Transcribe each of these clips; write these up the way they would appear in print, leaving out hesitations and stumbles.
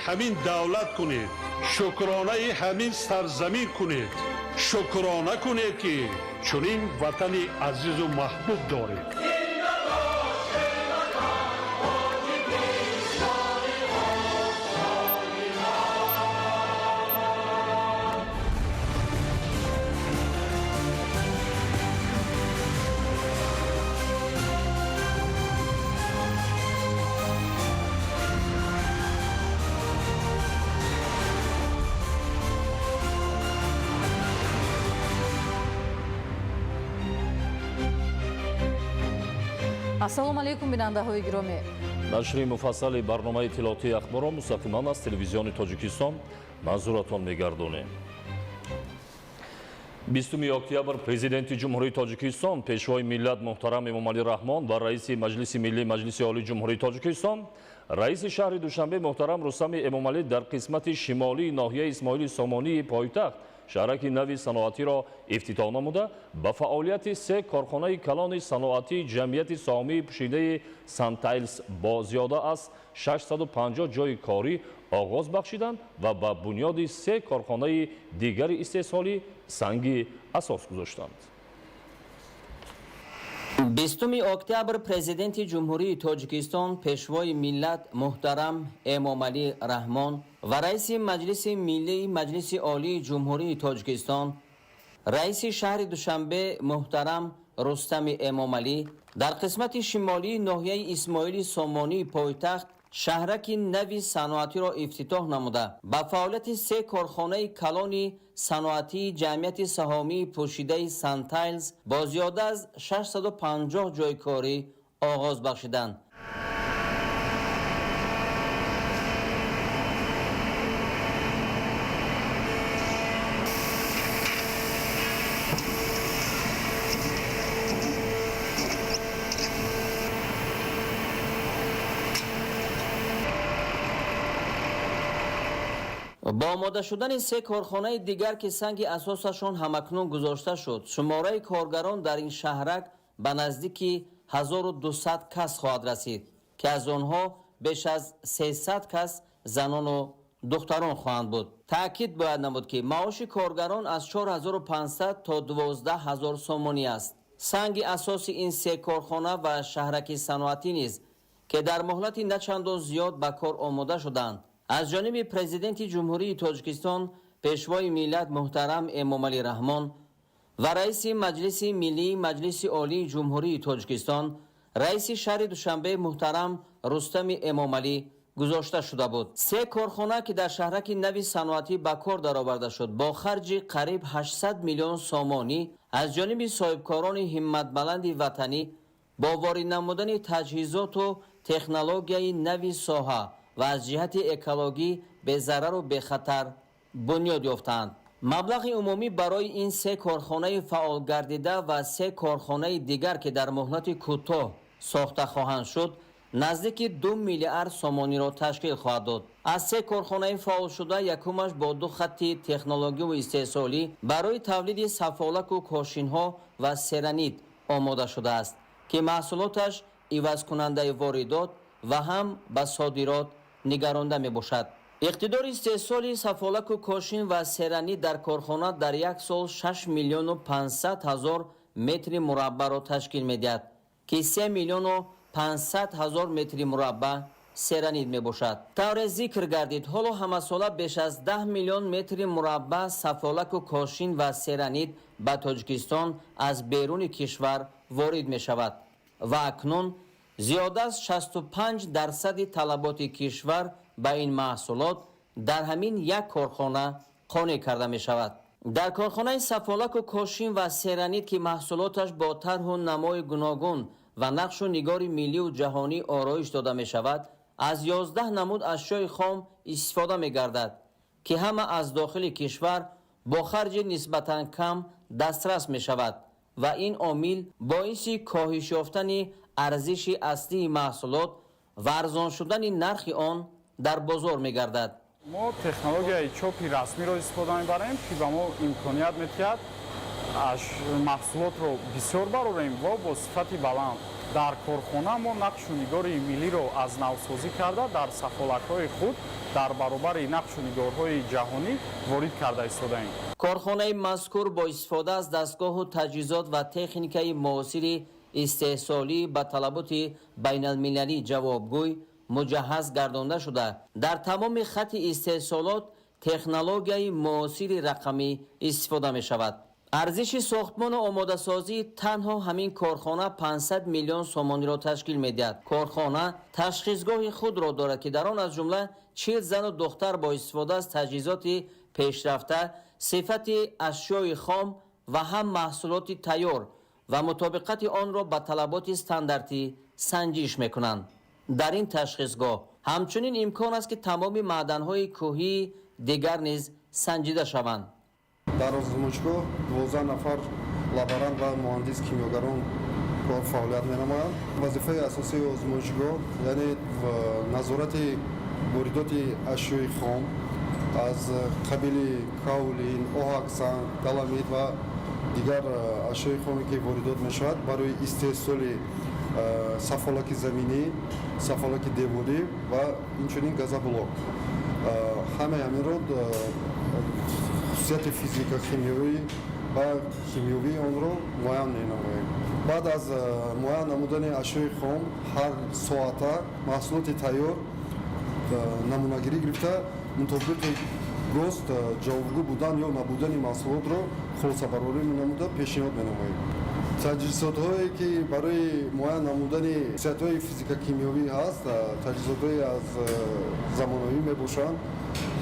Ҳамин давлат кунед, шукронаи ҳамин сарзамин кунед, шукрона кунед, ки чунин ватани азизу маҳбуб доред. Ассалому алайкум, бинандаҳои гиромӣ. Нашри муфассали барномаи иттилоотии Ахборро мустақиман аз Телевизиони Тоҷикистон манзуратон мегардонем. 20 октябр Президенти Ҷумҳурии Тоҷикистон, Пешвои миллат муҳтарам Эмомалӣ Раҳмон ва Раиси Маҷлиси Миллии Маҷлиси Олии Ҷумҳурии Тоҷикистон, Раиси шаҳри Душанбе муҳтарам Рустами Эмомалӣ дар қисмати шимолии ноҳияи Исмоили Сомонии пойтахт шаҳраки нави саноатиро ифтитоҳ намуда, ба фаъолияти се корхонаи калони саноатии ҷамъияти саҳомии пӯшидаи Сантайлс бо зиёда аз 650 ҷойи корӣ оғоз бахшиданд ва ба бунёди се корхонаи дигари истеҳсолӣ санги асос гузоштанд. 20 октябр Президенти Ҷумҳурии Тоҷикистон, Пешвои миллат муҳтарам Эмомалӣ Раҳмон ва Раиси Маҷлиси Миллии Маҷлиси Олии Ҷумҳурии Тоҷикистон, Раиси шаҳри Душанбе муҳтарам Рустами Эмомалӣ дар қисмати шимолии ноҳияи Исмоили Сомонии пойтахт шаҳраки нави саноатиро ифтитоҳ намуда, ба фаъолияти се корхонаи калони саноатии ҷамъияти саҳомии пӯшидаи Сантайлз бо зиёда аз 650 ҷойи корӣ оғоз бахшиданд. Бо омода шудани се корхонаи дигар, ки санги асосашон ҳамакнун гузошта шуд, шумораи коргарон дар ин шаҳрак ба наздики 1200 кас хоҳад расид, ки аз онҳо беш аз 300 кас занону духтарон хоҳанд буд. Таъкид бояд намуд, ки маоши коргарон аз 4500 то 12 000 сомонӣ аст. Санги асоси ин се корхона ва шаҳраки саноатӣ низ, ки дар муҳлати начандон зиёд ба кор омода шуданд, аз ҷониби Президенти Ҷумҳурии Тоҷикистон, Пешвои миллат муҳтарам Эмомалӣ Раҳмон ва Раиси Маҷлиси Миллии Маҷлиси Олии Ҷумҳурии Тоҷикистон, Раиси шаҳри Душанбе муҳтарам Рустами Эмомалӣ гузошта шуда буд. Се корхона, ки дар шаҳраки нави саноатӣ ба кор дароварда шуд, бо харҷи қариб 800 миллион сомонӣ аз ҷониби соҳибкорони ҳимматбаланди ватанӣ бо ворид намудани таҷҳизоту технологияи нави соҳа ва аз ҷиҳати экологӣ безарару бехатар бунёд ёфтаанд. Маблағи умумӣ барои ин се корхонаи фаъолгардида ва се корхонаи дигар, ки дар муҳлати кӯтоҳ сохта хоҳанд шуд, наздики 2 миллиард сомониро ташкил хоҳад дод. Аз се корхонаи фаъолшуда якумаш бо ду хатти технологиву истеҳсолӣ барои тавлиди сафолаку кошинҳо ва серанит омода шудааст, ки маҳсулоташ ивазкунандаи воридот ва ҳам ба содирот нигаронда мебошад. Иқтидори истеҳсоли сафолаку кошин ва серанит дар корхона дар як сол 6 миллиону 500 ҳазор метри мураббаъро ташкил медиҳад, ки 3 миллиону 500 ҳазор метри мураббаъ серанит мебошад. Тавре зикр гардид, ҳоло ҳамасола беш аз 10 миллион метри мураббаъ сафолаку кошин ва серанит ба Тоҷикистон аз беруни кишвар ворид мешавад ва акнун зиёда аз 65 дарсади талаботи кишвар ба ин маҳсулот дар ҳамин як корхона қонеъ карда мешавад. Дар корхонаи сафолаку кошин ва серанит, ки маҳсулоташ бо тарҳу намои гуногун ва нақшу нигори миллию ҷаҳонӣ ороиш дода мешавад, аз 11 намуд ашёи хом истифода мегардад, ки ҳама аз дохили кишвар бо харҷи нисбатан кам дастрас мешавад ва ин омил боиси коҳиш ёфтани арзиши аслии маҳсулот ва арзон шудани нархи он дар бозор мегардад. Мо технологияи чопи расмиро истифода мебарем, ки ба мо имконият медиҳад маҳсулотро бисёр барорем ва бо сифати баланд. Дар корхона мо нақшу нигори миллиро аз навсозӣ карда, дар сафолакҳои худ дар баробари нақшу нигорҳои ҷаҳонӣ ворид карда истодаем. Корхонаи мазкур бо истифода аз дастгоҳу таҷҳизот ва техникаи муосири истеҳсолӣ ба талаботи байналмилалӣ ҷавобгӯй муҷаҳҳаз гардонда шуда, дар тамоми хатти истеҳсолот технологияи муосири рақамӣ истифода мешавад. Арзиши сохтмону омодасозии танҳо ҳамин корхона 500 миллион сомониро ташкил медиҳад. Корхона ташхисгоҳи худро дорад, ки дар он аз ҷумла 40 зану духтар бо истифода аз таҷҳизоти пешрафта сифати ашёи хом ва ҳам маҳсулоти тайёр ва мутобиқати онро ба талаботи стандартӣ санҷиш мекунанд. Дар ин ташхисгоҳ ҳамчунин имкон аст, ки тамоми маъданҳои кӯҳии дигар низ санҷида шаванд. Дар озмоишгоҳ 12 нафар лаборант ва муҳандис кимиёгарон кор фаъолият менамоянд. Вазифаи асосии озмоишгоҳ, яъне назорати воридоти ашёи хом аз қабили каолин, оҳаксанг, доломит ва дигар ашёи хоме, ки воридот мешавад барои истеҳсоли сафолаки заминӣ, сафолаки деворӣ ва инчунин газоблок. Ҳамаи ҳаминро хусусияти физика химиёвӣ ва химиёвии онро муайян менамоем. Баъд аз муайян намудани ашёи хом, ҳар соата маҳсулоти тайёр намунагирӣ гирифта, мутобиқи ГОСТ ҷавобгӯ будан ё набудани маҳсулотро хулосабарорӣ намуда, пешниҳод менамоем. Таҷҳизотҳое, ки барои муайян намудани хусусиятҳои физика-кимиёвӣ ҳаст, таҷҳизотҳое аз замонавӣ мебошанд.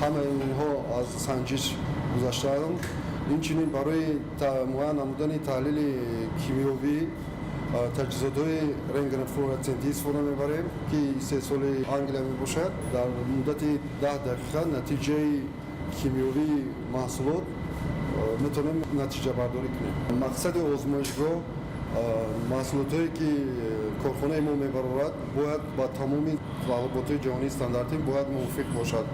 Ҳамаи инҳо аз санҷиш гузаштаанд. Инчунин барои муайян намудани таҳлили кимиёвӣ таҷҳизотҳои рентгенофлуоресцентӣ истифода мебарем, ки истеҳсоли Англия мебошад. Дар муддати 10 дақиқа натиҷаи кимиёвии маҳсулот метавонем натиҷабардорӣ кунем. Мақсади озмоишгоҳ: маҳсулотҳое, ки корхонаи мо мебарорад, бояд ба тамоми талаботҳои ҷаҳонии стандартӣ бояд мувофиқ бошад.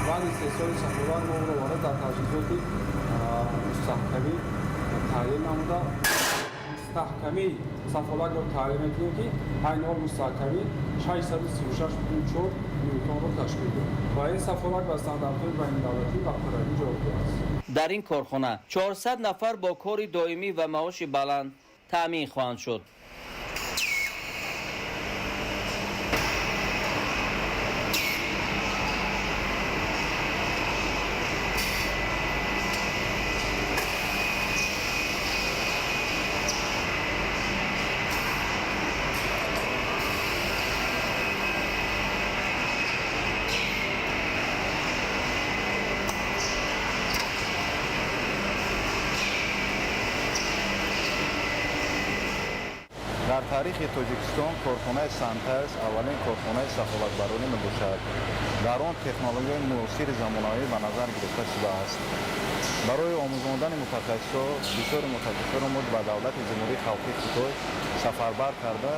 Баъди истеҳсоли сафолак мо онро ворид дар таҷҳизоти мустаҳкамӣ таҳлил намуда, мустаҳкамии сафолакро таҳлил мекунем, ки айни ҳол мустаҳкамӣ 636,4 ньютонро ташкил дод ва ин сафолак ба стандартҳои байнидавлатӣ ба пуррагӣ ҷавобгӯ аст. Дар ин корхона 400 нафар бо кори доимӣ ва маоши баланд таъмин хоҳанд шуд. Дар таърихи Тоҷикистон корхонаи Сантайлс аввалин корхонаи сафолакбарорӣ мебошад. Дар он технологияи муосири замонавӣ ба назар гирифта шудааст. Барои омӯзондани мутахассисҳо, бисёри мутахассисҳоро мо ба давлати Ҷумҳурии Халқии Хитой сафарбар карда,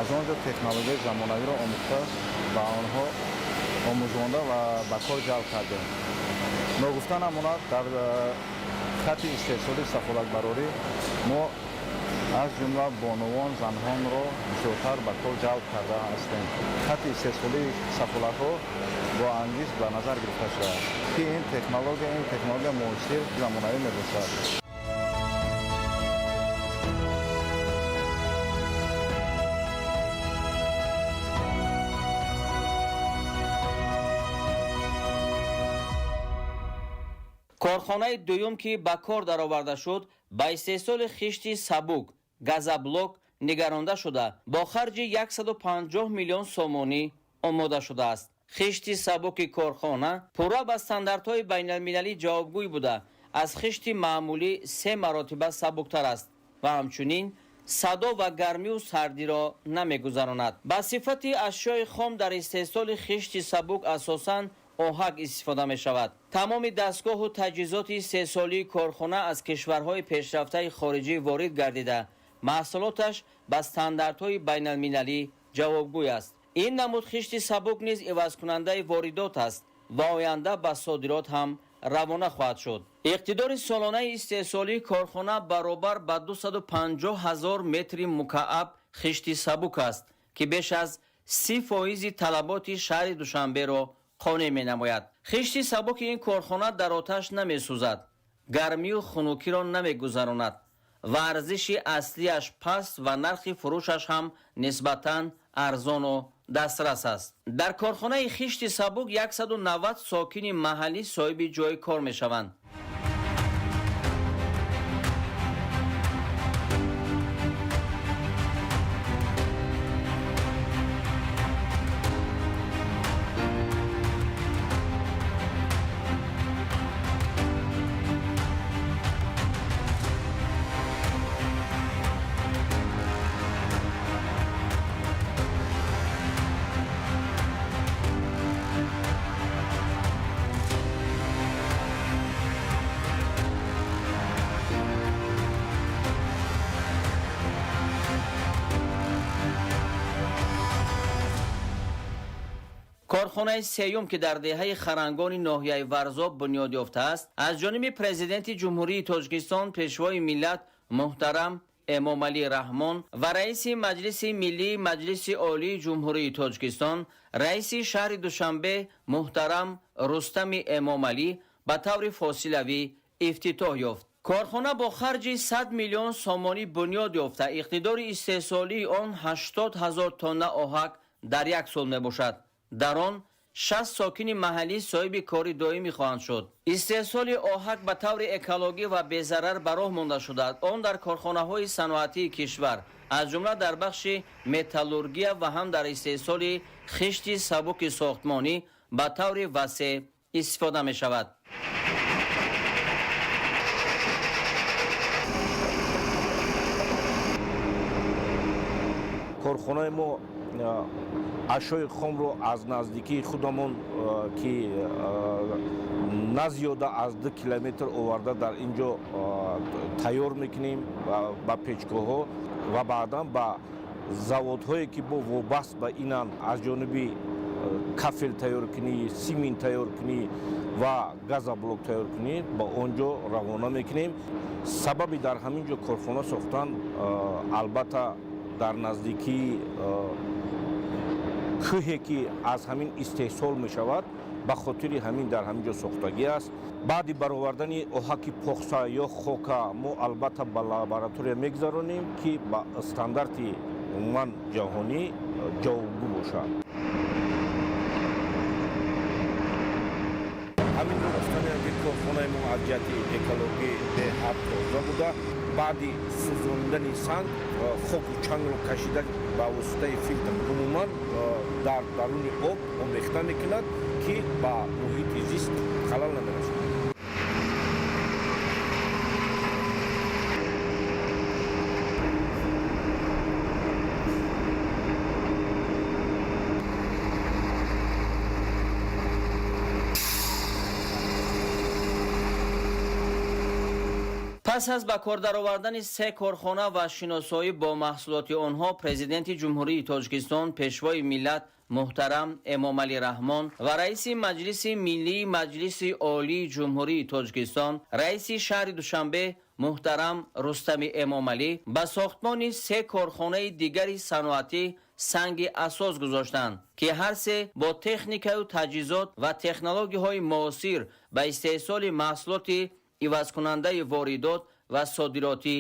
аз он ҷо технологияи замонавиро омӯхта, ба онҳо омӯзонда ва ба кор ҷалб кардем. Ногуфта намонад, дар хатти истеҳсоли сафолакбарорӣ мо аз ҷумла бонувон, занҳонро бисёртар ба кор ҷалб карда ҳастем. Хатти истеҳсолии сафолакҳо бо ангишт ба назар гирифта шудааст, ки ин технология муосир замонавӣ мебошад. Корхонаи дуюм, ки ба кор дароварда шуд, ба истеҳсоли хишти сабук, газоблок нигаронда шуда, бо харҷи 150 миллион сомонӣ омода шудааст. Хишти сабуки корхона пурра ба стандартҳои байналмилалӣ ҷавобгӯй буда, аз хишти маъмулӣ се маротиба сабуктар аст ва ҳамчунин садо ва гармию сардиро намегузаронад. Ба сифати ашёи хом дар истеҳсоли хишти сабук асосан оҳак истифода мешавад. Тамоми дастгоҳу таҷҳизоти истеҳсолии корхона аз кишварҳои пешрафтаи хориҷӣ ворид гардида, маҳсулоташ ба стандартҳои байналмилалӣ ҷавобгӯй аст. Ин намуд хишти сабук низ ивазкунандаи воридот аст ва оянда ба содирот ҳам равона хоҳад шуд. Иқтидори солонаи истеҳсолии корхона баробар ба 250 ҳазор метри мукааб хишти сабук аст, ки беш аз 30% талаботи шаҳри Душанберо қонеъ менамояд. Хишти сабуки ин корхона дар оташ намесӯзад, гармию хунукиро намегузаронад ва арзиши аслиаш паст ва нархи фурӯшаш ҳам нисбатан арзону дастрас аст. Дар корхонаи хишти сабук 190 сокини маҳаллӣ соҳиби ҷойи кор мешаванд. Корхонаи сеюм, ки дар деҳаи Харангони ноҳияи Варзоб бунёд ёфтааст, аз ҷониби Президенти Ҷумҳурии Тоҷикистон, Пешвои миллат муҳтарам Эмомалӣ Раҳмон ва раиси Маҷлиси Миллии Маҷлиси Олии Ҷумҳурии Тоҷикистон, раиси шаҳри Душанбе муҳтарам Рустами Эмомалӣ ба таври фосилавӣ ифтитоҳ ёфт. Корхона бо харҷи 100 миллион сомонӣ бунёд ёфта, иқтидори истеҳсолии он 80 ҳазор тонна оҳак дар як сол мебошад. Дар он 60 сокини маҳаллӣ соҳиби кори доимӣ хоҳанд шуд. Истеҳсоли оҳак ба таври экологӣ ва безарар ба роҳ монда шудааст. Он дар корхонаҳои саноатии кишвар, аз ҷумла дар бахши металлургия ва ҳам дар истеҳсоли хишти сабуки сохтмонӣ ба таври васеъ истифода мешавад. Корхонаи мо ашёи хомро аз наздикии худамон, ки на зиёда аз 2 километр оварда, дар ин ҷо тайёр мекунем ба печгоҳҳо ва баъдан ба заводҳое, ки бо вобаст ба инанд, аз ҷониби кафел тайёркунӣ, симин тайёркунӣ ва газоблок тайёркунӣ ба он ҷо равона мекунем. Сабаби дар ҳамин ҷо корхона сохтан, албатта, дар наздикии кӯҳе, ки аз ҳамин истеҳсол мешавад, ба хотири ҳамин дар ҳамин ҷо сохтагӣ аст. Баъди баровардани оҳаки похса ё хока мо албатта ба лаборатория мегузаронем, ки ба стандарти умуман ҷаҳонӣ ҷавобгӯ бошад. Ҳаминро гуфтанем, ки корхонаи мо аз ҷиҳати экологӣ беҳад тоза буда, баъди сӯзондани санг хоку чангро кашида ба воситаи филтр умуман дар даруни об омехта мекунад, ки ба муҳити зист халал намерасонад. Пас аз ба кор даровардани се корхона ва шиносоӣ бо маҳсулоти онҳо, Президенти Ҷумҳурии Тоҷикистон, Пешвои миллат муҳтарам Эмомалӣ Раҳмон ва раиси Маҷлиси Миллии Маҷлиси Олии Ҷумҳурии Тоҷикистон, раиси шаҳри Душанбе муҳтарам Рустами Эмомалӣ ба сохтмони се корхонаи дигари саноатӣ санги асос гузоштанд, ки ҳар се бо техникаю таҷҳизот ва технологияҳои муосир ба истеҳсоли маҳсулоти ивазкунандаи воридот ва содиротӣ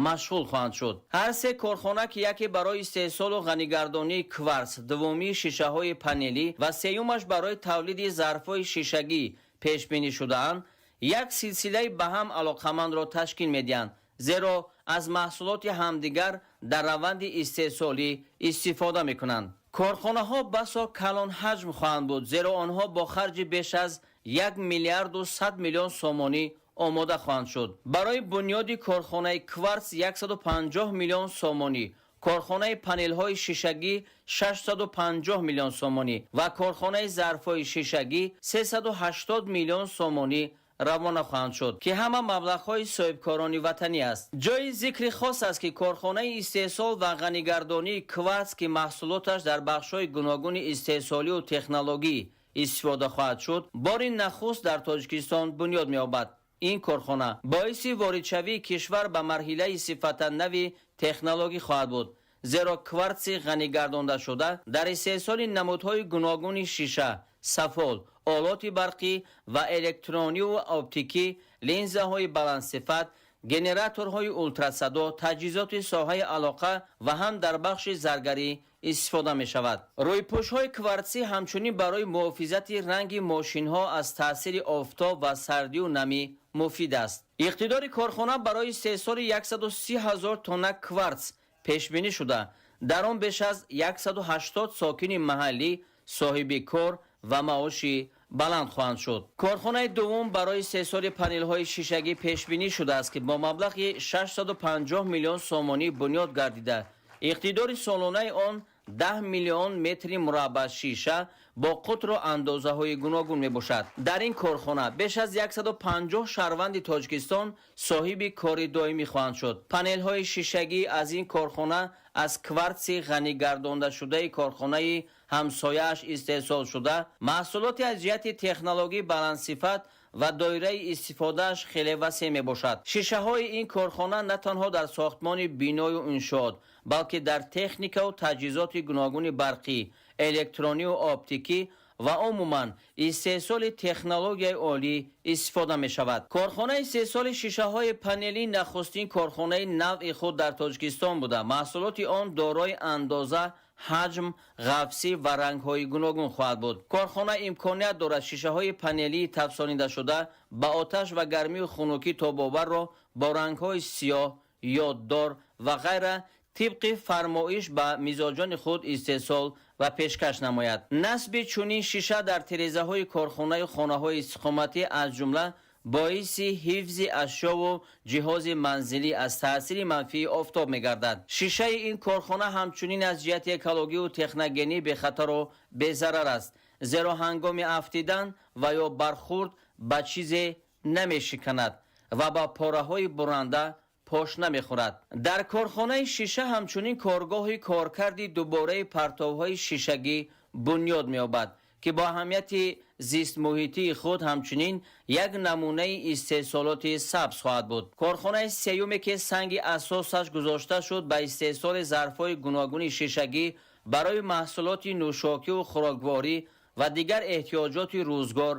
машғул хоҳанд шуд. Ҳар се корхона, ки яке барои истеҳсолу ғанигардонии кварс, дуввумии шишаҳои панелӣ ва сеюмаш барои тавлиди зарфҳои шишагӣ пешбинӣ шудаанд, як силсилаи ба ҳам алоқамандро ташкил медиҳанд, зеро аз маҳсулоти ҳамдигар дар раванди истеҳсолӣ истифода мекунанд. Корхонаҳо басо калонҳаҷм хоҳанд буд, зеро онҳо бо харҷи беш аз 1 миллиарду 100 миллион сомонӣ омода хоҳанд шуд. Барои бунёди корхонаи кварс 150 миллион сомонӣ, корхонаи панелҳои шишагӣ 650 миллион сомонӣ ва корхонаи зарфҳои шишагӣ 380 миллион сомонӣ равона хоҳанд шуд, ки ҳама маблағҳои соҳибкорони ватанӣ аст. Ҷои зикри хос аст, ки корхонаи истеҳсол ва ғанигардонии кварс, ки маҳсулоташ дар бахшҳои гуногуни истеҳсолию технологӣ истифода хоҳад шуд, бори нахуст дар Тоҷикистон бунёд меёбад. Ин корхона боиси воридшавии кишвар ба марҳилаи сифатан нави технологӣ хоҳад буд, зеро квартси ғанигардондашуда дар истеҳсоли намудҳои гуногуни шиша, сафол, олоти барқӣ ва электрониву оптикӣ, линзаҳои баландсифат, генераторҳои ултрасадо, таҷҳизоти соҳаи алоқа ва ҳам дар бахши заргарӣ истифода мешавад. Рӯйпӯшҳои квартсӣ ҳамчунин барои муҳофизати ранги мошинҳо аз таъсири офтоб ва сардию намӣ муфид аст. Иқтидори корхона барои истеҳсоли 130 ҳазор тонна квартс пешбинӣ шуда, дар он беш аз 180 сокини маҳаллӣ соҳиби кор ва маоши баланд хоҳанд шуд. Корхонаи дуввум барои истеҳсоли панелҳои шишагӣ пешбинӣ шудааст, ки бо маблағи 650 миллион сомонӣ бунёд гардида, иқтидори солонаи он 10 миллион метри мураббаъ шиша бо қутру андозаҳои гуногун мебошад. Дар ин корхона беш аз 150 шаҳрванди Тоҷикистон соҳиби кори доимӣ хоҳанд шуд. Панелҳои шишагӣ аз ин корхона аз квартси ғанигардондашудаи корхонаи ҳамсояаш истеҳсол шуда, маҳсулоти аз ҷиҳати технологӣ баландсифат ва доираи истифодааш хеле васеъ мебошад. Шишаҳои ин корхона на танҳо дар сохтмони биною иншоот, балки дар техникаву таҷҳизоти гуногуни барқӣ, электрониву оптикӣ ва умуман истеҳсоли технологияи олӣ истифода мешавад. Корхонаи истеҳсоли шишаҳои панелӣ нахустин корхонаи навъи худ дар Тоҷикистон буда, маҳсулоти он дорои андоза, ҳаҷм, ғафсӣ ва рангҳои гуногун хоҳад буд. Корхона имконият дорад шишаҳои панелии тафсонидашуда ба оташ ва гармию хунукӣ тобоварро бо рангҳои сиёҳ, ёддор ва ғайра тибқи фармоиш ба мизоҷони худ истеҳсол ва пешкаш намояд. Насби чунин шиша дар тирезаҳои корхонаю хонаҳои истиқоматӣ аз ҷумла боиси ҳифзи ашёву ҷиҳози манзилӣ аз таъсири манфии офтоб мегардад. Шишаи ин корхона ҳамчунин аз ҷиҳати экологию техногенӣ бехатару безарар аст, зеро ҳангоми афтидан ва ё бархурд ба чизе намешиканад ва ба пораҳои буранда пош намехӯрад. Дар корхонаи шиша ҳамчунин коргоҳи коркарди дубораи партовҳои шишагӣ бунёд меёбад, ки бо аҳамияти зистмуҳитии худ ҳамчунин як намунаи истеҳсолоти сабз хоҳад буд. Корхонаи сеюме, ки санги асосаш гузошта шуд, ба истеҳсоли зарфҳои гуногуни шишагӣ барои маҳсулоти нӯшокиву хӯрокворӣ ва дигар эҳтиёҷоти рӯзгор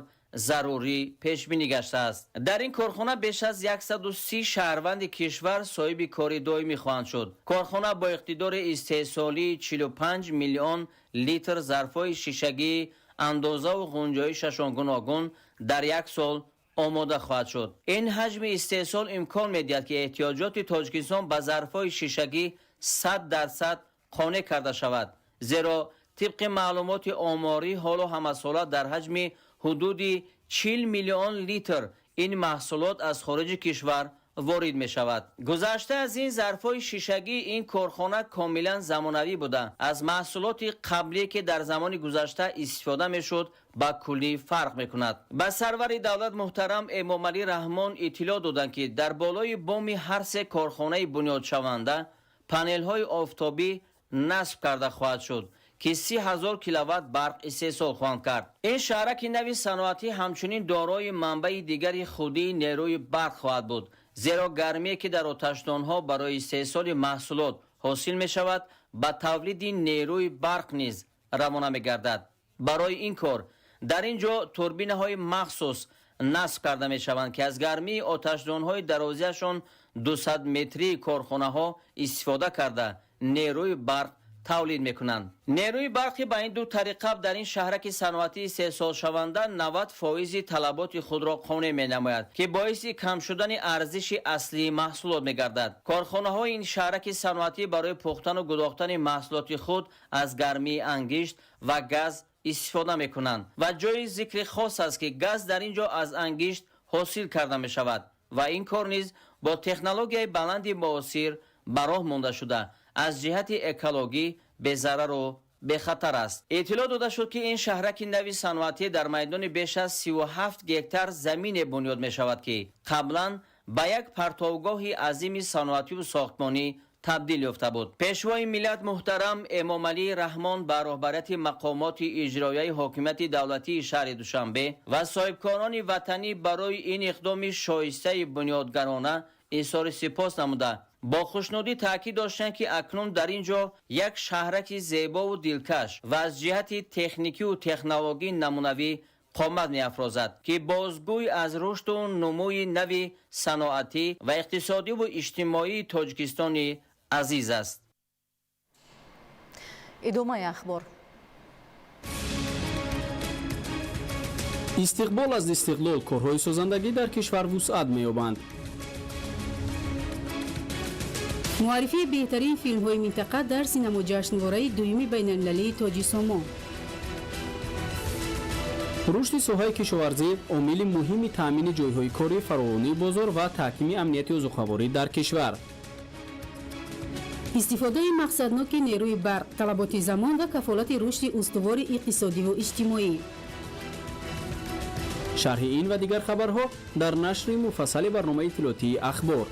зарурӣ пешбинӣ гаштааст. Дар ин корхона беш аз 130 шаҳрванди кишвар соҳиби кори доимӣ хоҳанд шуд. Корхона бо иқтидори истеҳсолии 45 миллион литр зарфҳои шишагии андозаву ғунҷоишашон гуногун дар як сол омода хоҳад шуд. Ин ҳаҷми истеҳсол имкон медиҳад, ки эҳтиёҷоти Тоҷикистон ба зарфҳои шишагӣ 100% қонеъ карда шавад, зеро тибқи маълумоти оморӣ ҳоло ҳамасола дар ҳаҷми ҳудуди 40 миллион литр ин маҳсулот аз хориҷи кишвар ворид мешавад. Гузашта аз ин, зарфҳои шишагии ин корхона комилан замонавӣ буда, аз маҳсулоти қаблие, ки дар замони гузашта истифода мешуд, ба куллӣ фарқ мекунад. Ба сарвари давлат муҳтарам Эмомалӣ Раҳмон иттилоъ доданд, ки дар болои боми ҳар се корхонаи бунёдшаванда панелҳои офтобӣ насб карда хоҳад шуд, ки 30 ҳазор киловатт барқ истеҳсол хоҳанд кард. Ин шаҳраки нави саноатӣ ҳамчунин дорои манбаи дигари худии нерӯи барқ хоҳад буд, зеро гармие, ки дар оташдонҳо барои истеҳсоли маҳсулот ҳосил мешавад, ба тавлиди нерӯи барқ низ равона мегардад. Барои ин кор дар ин ҷо турбинаҳои махсус насб карда мешаванд, ки аз гармии оташдонҳои дарозиашон 200 метрии корхонаҳо истифода карда, нерӯи барқ тавлид мекунанд. Нерӯи барқӣ ба ин ду тариқа дар ин шаҳраки саноатии истеҳсолшаванда 90 фоизи талаботи худро қонеъ менамояд, ки боиси кам шудани арзиши аслии маҳсулот мегардад. Корхонаҳои ин шаҳраки саноатӣ барои пухтану гудохтани маҳсулоти худ аз гармии ангишт ва газ истифода мекунанд ва ҷои зикри хос аст, ки газ дар ин ҷо аз ангишт ҳосил карда мешавад ва ин кор низ бо технологияи баланди муосир ба роҳ монда шуда, аз ҷиҳати экологӣ безарару бехатар аст. Иттилоъ дода шуд, ки ин шаҳраки нави саноатӣ дар майдони беш аз 37 гектар замине бунёд мешавад, ки қаблан ба як партовгоҳи азими саноативу сохтмонӣ Табдил ёфта буд. Пешвои миллат муҳтарам Эмомалӣ Раҳмон ба роҳбарияти мақомоти иҷроияи ҳокимияти давлатии шаҳри Душанбе ва соҳибкорони ватанӣ барои ин иқдоми шоистаи бунёдгарона изҳори сипос намуда, бо хушнудӣ таъкид доштанд, ки акнун дар ин ҷо як шаҳраки зебову дилкаш ва аз ҷиҳати техникиву технологӣ намунавӣ қомат меафрозад, ки бозгӯй аз рушду нумӯи нави саноатӣ ва иқтисодиву иҷтимоии Тоҷикистони азиз аст. Идомаи ахбор. Истиқбол аз истиқлол, корҳои созандагӣ дар кишвар вусъат меёбанд. Муаррифии беҳтарин филмҳои минтақа дар синамоҷашнвораи дуюми байналмилалии Тоҷисомо. Рушди соҳаи кишоварзӣ омили муҳими таъмини ҷойҳои корӣ, фаровонии бозор ва таҳкими амнияти озуқаворӣ дар кишвар. Истифодаи мақсадноки нерӯи барқ, талаботи замон ва кафолати рушди устувори иқтисодиву иҷтимоӣ. Шарҳи ин ва дигар хабарҳо дар нашри муфассали барномаи иттилоотии «Ахбор».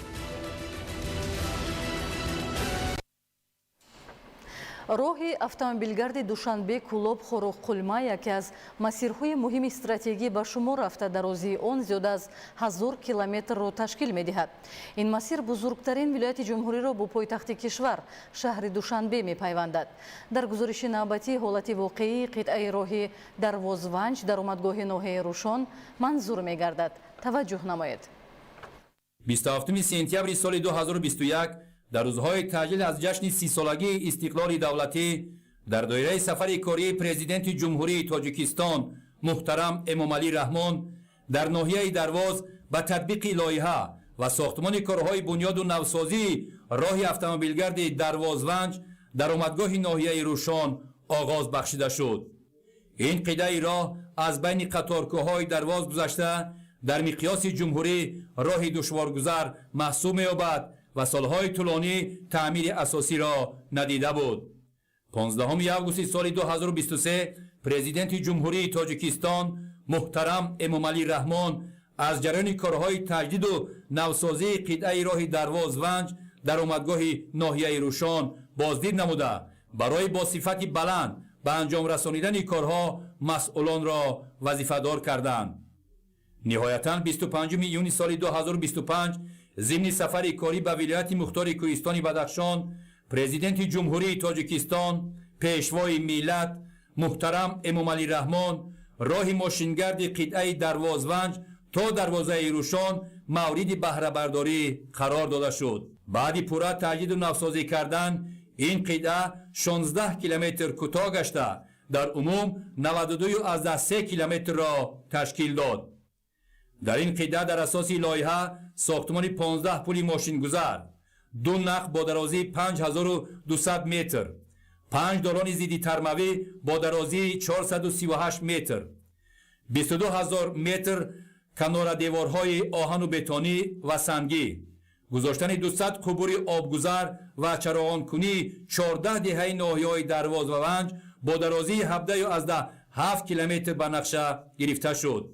Роҳи автомобилгарди Душанбе Кӯлоб Хоруғ Қулма яке аз масирҳои муҳими стратегӣ ба шумор рафта, дарозии он зиёда аз 1000 километрро ташкил медиҳад. Ин масир бузургтарин вилояти ҷумҳуриро бо пойтахти кишвар, шаҳри Душанбе, мепайвандад. Дар гузориши навбатӣ ҳолати воқеии қитъаи роҳи Дарвоз-Ванҷ, даромадгоҳи ноҳияи Рӯшон манзур мегардад. Таваҷҷӯҳ намоед. 27 сентябри соли 2021, дар рӯзҳои таъҷил аз ҷашни 30-солагии истиқлоли давлатӣ, дар доираи сафари кории Президенти Ҷумҳурии Тоҷикистон муҳтарам Эмомалӣ Раҳмон дар ноҳияи Дарвоз ба татбиқи лоиҳа ва сохтмони корҳои бунёду навсозии роҳи автомобилгарди Дарвоз-Ванҷ, даромадгоҳи ноҳияи Рӯшон оғоз бахшида шуд. Ин қитъаи роҳ аз байни қаторкӯҳҳои Дарвоз гузашта, дар миқёси ҷумҳурӣ роҳи душворгузар маҳсуб меёбад ва солҳои тӯлонӣ таъмири асосиро надида буд. 15 августи соли 2023 Президенти Ҷумҳурии Тоҷикистон муҳтарам Эмомалӣ Раҳмон аз ҷараёни корҳои таҷдиду навсозии қитъаи роҳи Дарвоз-Ванҷ, даромадгоҳи ноҳияи Рӯшон боздид намуда, барои бо сифати баланд ба анҷом расонидани корҳо масъулонро вазифадор карданд. Ниҳоятан, 25 июни соли 2025, зимни сафари корӣ ба вилояти мухтори Кӯҳистони Бадахшон, Президенти Ҷумҳурии Тоҷикистон, Пешвои миллат муҳтарам Эмомалӣ Раҳмон роҳи мошингарди қитъаи Дарвоз-Ванҷ то дарвозаи Рӯшон мавриди баҳрабардорӣ қарор дода шуд. Баъди пурра таҷдиду навсозӣ кардан ин қитъа 16 километр кӯтоҳ гашта, дар умум 92,3 километрро ташкил дод. Дар ин қитъа дар асоси лоиҳа сохтмони 15 пули мошингузар, ду нақб бо дарозии 5200 метр, панҷ долони зиддитармавӣ бо дарозии 438 метр, 22 ҳазор метр канорадеворҳои оҳану бетонӣ ва сангӣ, гузоштани 200 қубури обгузар ва чароғонкунии 14 деҳаи ноҳияҳои Дарвоз ва Ванҷ бо дарозии 17,7 километр ба нақша гирифта шуд.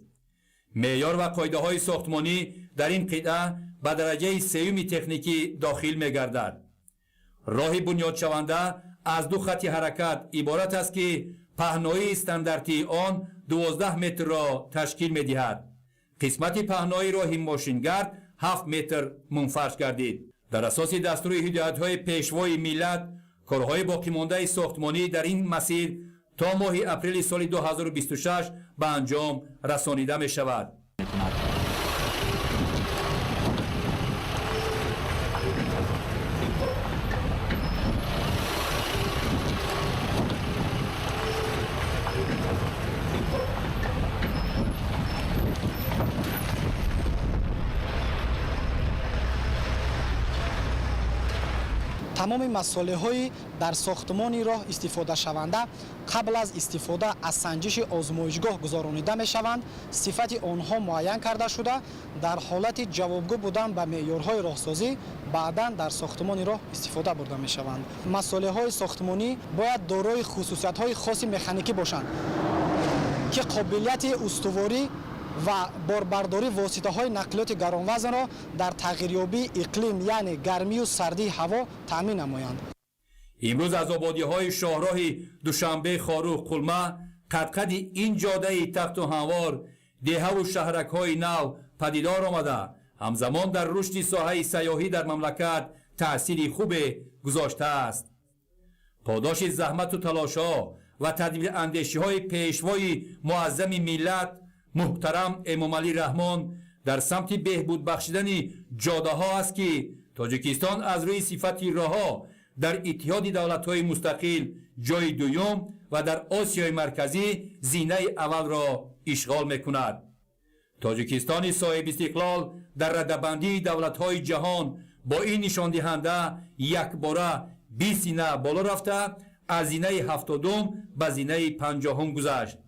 Меъёр ва қоидаҳои сохтмонӣ дар ин қитъа ба дараҷаи сеюми техникӣ дохил мегардад. Роҳи бунёдшаванда аз ду хатти ҳаракат иборат аст, ки паҳноии стандартии он 12 метрро ташкил медиҳад. Қисмати паҳнои роҳи мошингард 7 метр мунфарш гардид. Дар асоси дастури ҳидоятҳои Пешвои миллат, корҳои боқимондаи сохтмонӣ дар ин масир то моҳи апрели соли 2026 ба анҷом расонида мешавад. Тамоми масолеҳои дар сохтмони роҳ истифодашаванда қабл аз истифода аз санҷиши озмоишгоҳ гузаронида мешаванд. Сифати онҳо муайян карда шуда, дар ҳолати ҷавобгӯ будан ба меъёрҳои роҳсозӣ баъдан дар сохтмони роҳ истифода бурда мешаванд. Масолеҳои сохтмонӣ бояд дорои хусусиятҳои хоси механикӣ бошанд, ки қобилияти устуворӣ Ва борбардории воситаҳои нақлиёти гаронвазнро дар тағйирёбии иқлим, яъне гармию сардии ҳаво таъмин намоянд. Имрӯз аз ободиҳои шоҳроҳи Душанбе Хоруғ Қулма, қадқади ин ҷодаи тахту ҳамвор деҳаву шаҳракҳои нав падидор омада, ҳамзамон дар рушди соҳаи сайёҳӣ дар мамлакат таъсири хубе гузоштааст. Подоши заҳмату талошҳо ва тадбирандешиҳои пешвои муаззами миллат муҳтарам Эмомалӣ Раҳмон дар самти беҳбуд бахшидани ҷодаҳо аст, ки Тоҷикистон аз рӯи сифати роҳҳо дар Иттиҳоди Давлатҳои Мустақил ҷойи дуюм ва дар Осиёи Марказӣ зинаи аввалро ишғол мекунад. Тоҷикистони соҳибистиқлол дар радабандии давлатҳои ҷаҳон бо ин нишондиҳанда якбора 20 зина боло рафта, аз зинаи 70-ум ба зинаи 50-ум гузашт.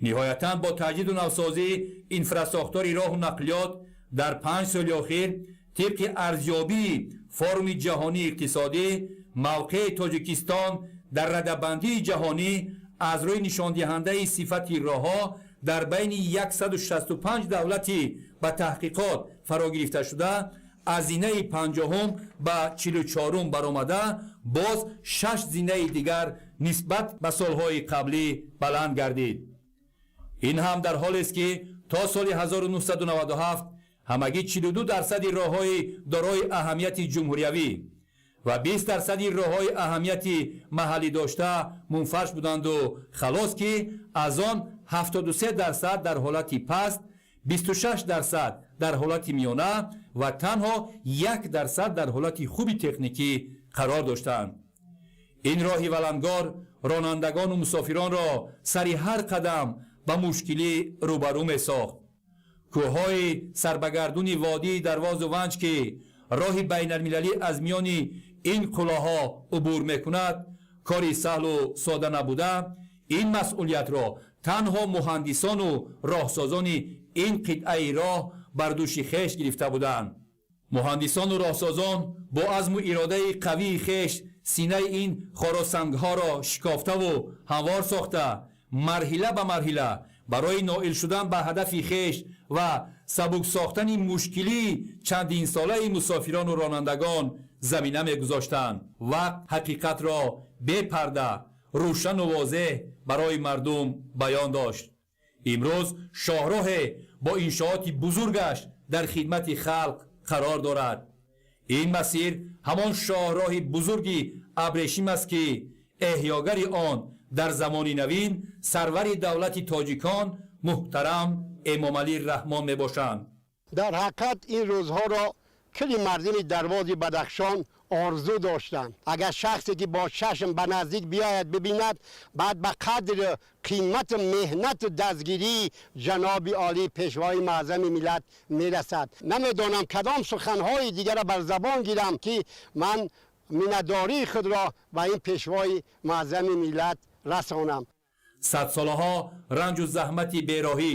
Ниҳоятан бо таҷдиду навсозии инфрасохтори роҳу нақлиёт дар 5 соли охир тибқи арзёбии Форуми ҷаҳонии иқтисодӣ мавқеи Тоҷикистон дар радабандии ҷаҳонӣ аз рӯи нишондиҳандаи сифати роҳҳо дар байни 165 давлати ба таҳқиқот фаро гирифташуда аз зинаи 50-ум ба 44-ум баромада, боз 6 зинаи дигар нисбат ба солҳои қаблӣ баланд гардид. Ин ҳам дар ҳолест, ки то соли 1997 ҳамагӣ 42% роҳҳои дорои аҳамияти ҷумҳуриявӣ ва 20% роҳҳои аҳамияти маҳаллӣ дошта мунфарш буданду халос, ки аз он 73% дар ҳолати паст, 26% дар ҳолати миёна ва танҳо 1% дар ҳолати хуби техникӣ қарор доштанд. Ин роҳи валангор ронандагону мусофиронро сари ҳар қадам ба мушкилӣ рӯбарӯ месохт. Кӯҳҳои сарбагардуни водии Дарвозу Ванҷ, ки роҳи байналмилалӣ аз миёни ин қуллаҳо убур мекунад, кори саҳлу сода набуда, ин масъулиятро танҳо муҳандисону роҳсозони ин қитъаи роҳ бар дӯши хеш гирифта буданд. Муҳандисону роҳсозон бо азму иродаи қавии хеш синаи ин хоросангҳоро шикофтаву ҳамвор сохта, марҳила ба марҳила барои ноил шудан ба ҳадафи хеш ва сабук сохтани мушкилии чандинсолаи мусофирону ронандагон замина мегузоштанд. Вақт ҳақиқатро бепарда, рӯшану возеҳ барои мардум баён дошт. Имрӯз шоҳроҳе бо иншооти бузургаш дар хидмати халқ қарор дорад. Ин масир ҳамон шоҳроҳи бузурги абрешим аст, ки эҳёгари он дар замони навин сарвари давлати тоҷикон муҳтарам Эмомалӣ Раҳмон мебошанд. Дар ҳақиқат ин рӯзҳоро кли мардуми Дарвози Бадахшон орзу доштанд. Агар шахсе ки бо чашм ба наздик биёяд, бибинад, баъд ба қадри қимату меҳнату дастгирии ҷаноби олӣ, пешвои муаззами миллат мерасад. Намедонам, кадом суханҳои дигарро бар забон гирам, ки ман миннатдории худро ба ин пешвои муаззами миллат расонам. Садсолаҳо ранҷу заҳмати бероҳӣ,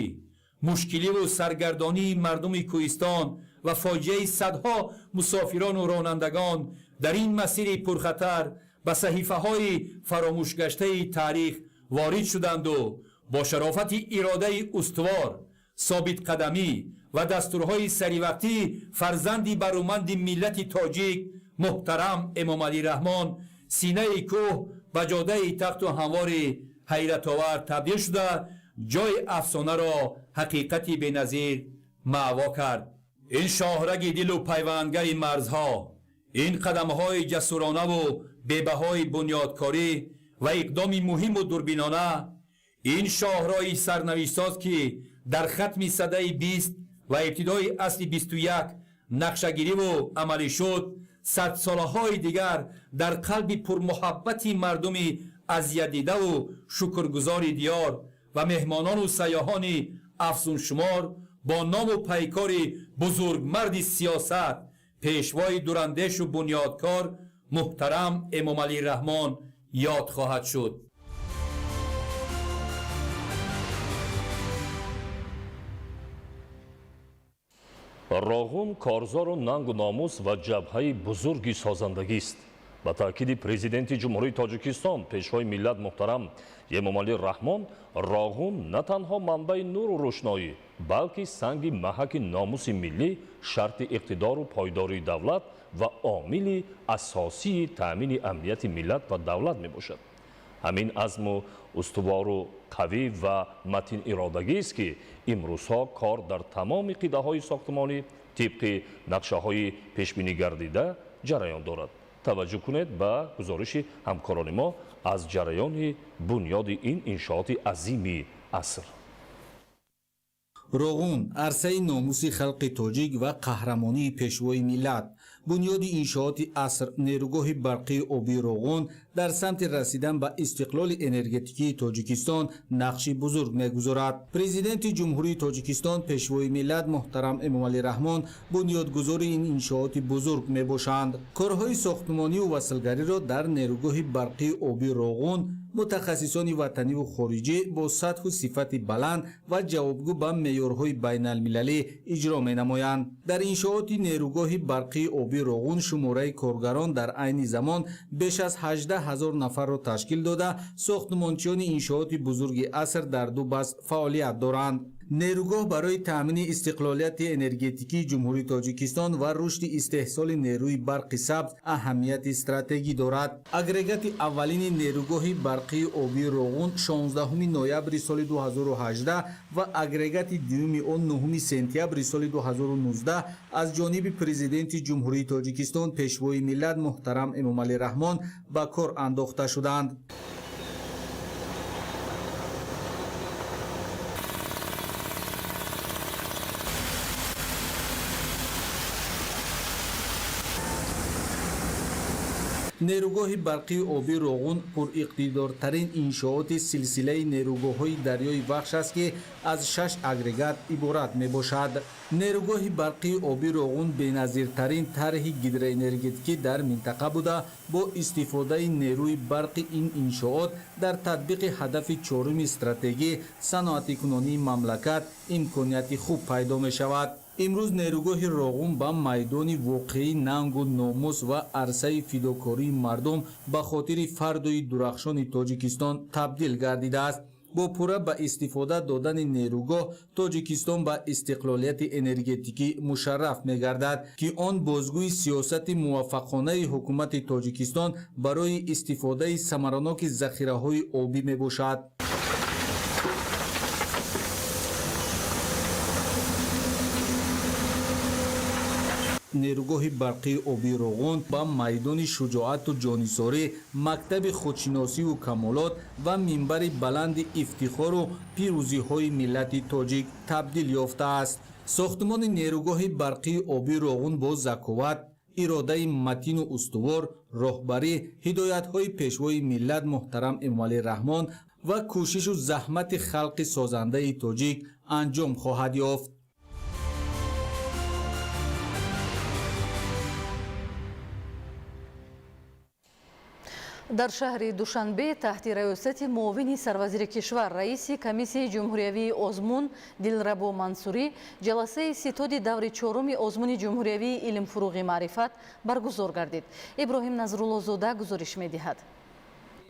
мушкиливу саргардонии мардуми кӯҳистон ва фоҷиаи садҳо мусофирону ронандагон дар ин масири пурхатар ба саҳифаҳои фаромӯшгаштаи таърих ворид шуданду бо шарофати иродаи устувор, собитқадамӣ ва дастурҳои саривақтии фарзанди баруманди миллати тоҷик муҳтарам Эмомалӣ Раҳмон синаи кӯҳ ба ҷодаи тахту ҳамвори ҳайратовар табдил шуда, ҷои афсонаро ҳақиқати беназир маъво кард. Ин шоҳраги дилу пайвандгари марзҳо, ин қадамҳои ҷасуронаву бебаҳои бунёдкорӣ ва иқдоми муҳиму дурбинона, ин шоҳроҳи сарнавиштсоз, ки дар хатми садаи 20 ва ибтидои асри 21 нақшагириву амалӣ шуд, садсолаҳои дигар дар қалби пурмуҳаббати мардуми азиятдидаву шукргузори диёр ва меҳмонону сайёҳони афзуншумор бо ному пайкори бузургмарди сиёсат, пешвои дурандешу бунёдкор муҳтарам Эмомалӣ Раҳмон ёд хоҳад шуд. Роғун корзору нангу номус ва ҷабҳаи бузурги созандагист. Ба таъкиди Президенти Ҷумҳурии Тоҷикистон, Пешвои миллат муҳтарам Эмомалӣ Раҳмон, Роғун на танҳо манбаи нуру рӯшноӣ, балки санги маҳаки номуси миллӣ, шарти иқтидору пойдории давлат ва омили асосии таъмини амнияти миллат ва давлат мебошад. Ҳамин азму устувору қавӣ ва матин иродагист, ки имрӯзҳо кор дар тамоми қитъаҳои сохтмонӣ тибқи нақшаҳои пешбинигардида ҷараён дорад. Таваҷҷӯҳ кунед ба гузориши ҳамкорони мо аз ҷараёни бунёди ин иншооти азими аср. Роғун арсаи номуси халқи тоҷик ва қаҳрамонии пешвои миллат. Бунёди иншооти аср, нерӯгоҳи барқии обии Роғун дар самти расидан ба истиқлоли энергетикии Тоҷикистон нақши бузург мегузорад. Президенти Ҷумҳурии Тоҷикистон, Пешвои миллат муҳтарам Эмомалӣ Раҳмон бунёдгузори ин иншооти бузург мебошанд. Корҳои сохтмонию васлгариро дар нерӯгоҳи барқии обии Роғун мутахассисони ватаниву хориҷӣ бо сатҳу сифати баланд ва ҷавобгӯ ба меъёрҳои байналмилалӣ иҷро менамоянд. Дар иншооти нерӯгоҳи барқии обии Роғун шумораи коргарон дар айни замон беш аз 18 ҳазор нафарро ташкил дода, сохтмончиёни иншооти бузурги аср дар ду баст фаъолият доранд. Нерӯгоҳ барои таъмини истиқлолияти энергетикии Ҷумҳурии Тоҷикистон ва рушди истеҳсоли нерӯи барқи сабз аҳамияти стратегӣ дорад. Агрегати аввалини нерӯгоҳи барқии обии Роғун 16 ноябри соли 2018 ва агрегати дуюми он 9 сентябри соли 2019 аз ҷониби Президенти Ҷумҳурии Тоҷикистон, Пешвои миллат муҳтарам Эмомалӣ Раҳмон ба кор андохта шуданд. Нерӯгоҳи барқии обии Роғун пуриқтидортарин иншооти силсилаи нерӯгоҳҳои дарёи Вахш аст, ки аз 6 агрегат иборат мебошад. Нерӯгоҳи барқии обии Роғун беназиртарин тарҳи гидроэнергетикӣ дар минтақа буда, бо истифодаи нерӯи барқи ин иншоот дар татбиқи ҳадафи чоруми стратегӣ саноатикунонии мамлакат имконияти хуб пайдо мешавад. Имрӯз нерӯгоҳи Роғун ба майдони воқеии нангу номус ва арсаи фидокории мардум ба хотири фардои дурахшони Тоҷикистон табдил гардидааст. Бо пурра ба истифода додани нерӯгоҳ Тоҷикистон ба истиқлолияти энергетикӣ мушарраф мегардад, ки он бозгӯи сиёсати муваффақонаи ҳукумати Тоҷикистон барои истифодаи самараноки захираҳои обӣ мебошад. Нерӯгоҳи барқии обии Роғун ба майдони шуҷоату ҷонисорӣ, мактаби худшиносиву камолот ва минбари баланди ифтихору пирӯзиҳои миллати тоҷик табдил ёфтааст. Сохтмони нерӯгоҳи барқии обии Роғун бо заковат, иродаи матину устувор, роҳбарӣ, ҳидоятҳои Пешвои миллат муҳтарам Эмомалӣ Раҳмон ва кӯшишу заҳмати халқи созандаи тоҷик анҷом хоҳад ёфт. Дар шаҳри Душанбе таҳти раёсати муовини сарвазири кишвар, раиси комиссияи ҷумҳуриявии озмун Дилрабо Мансурӣ ҷаласаи ситоди даври чоруми озмуни ҷумҳуриявии илмфуруғи маърифат баргузор гардид. Иброҳим Назруллозода гузориш медиҳад.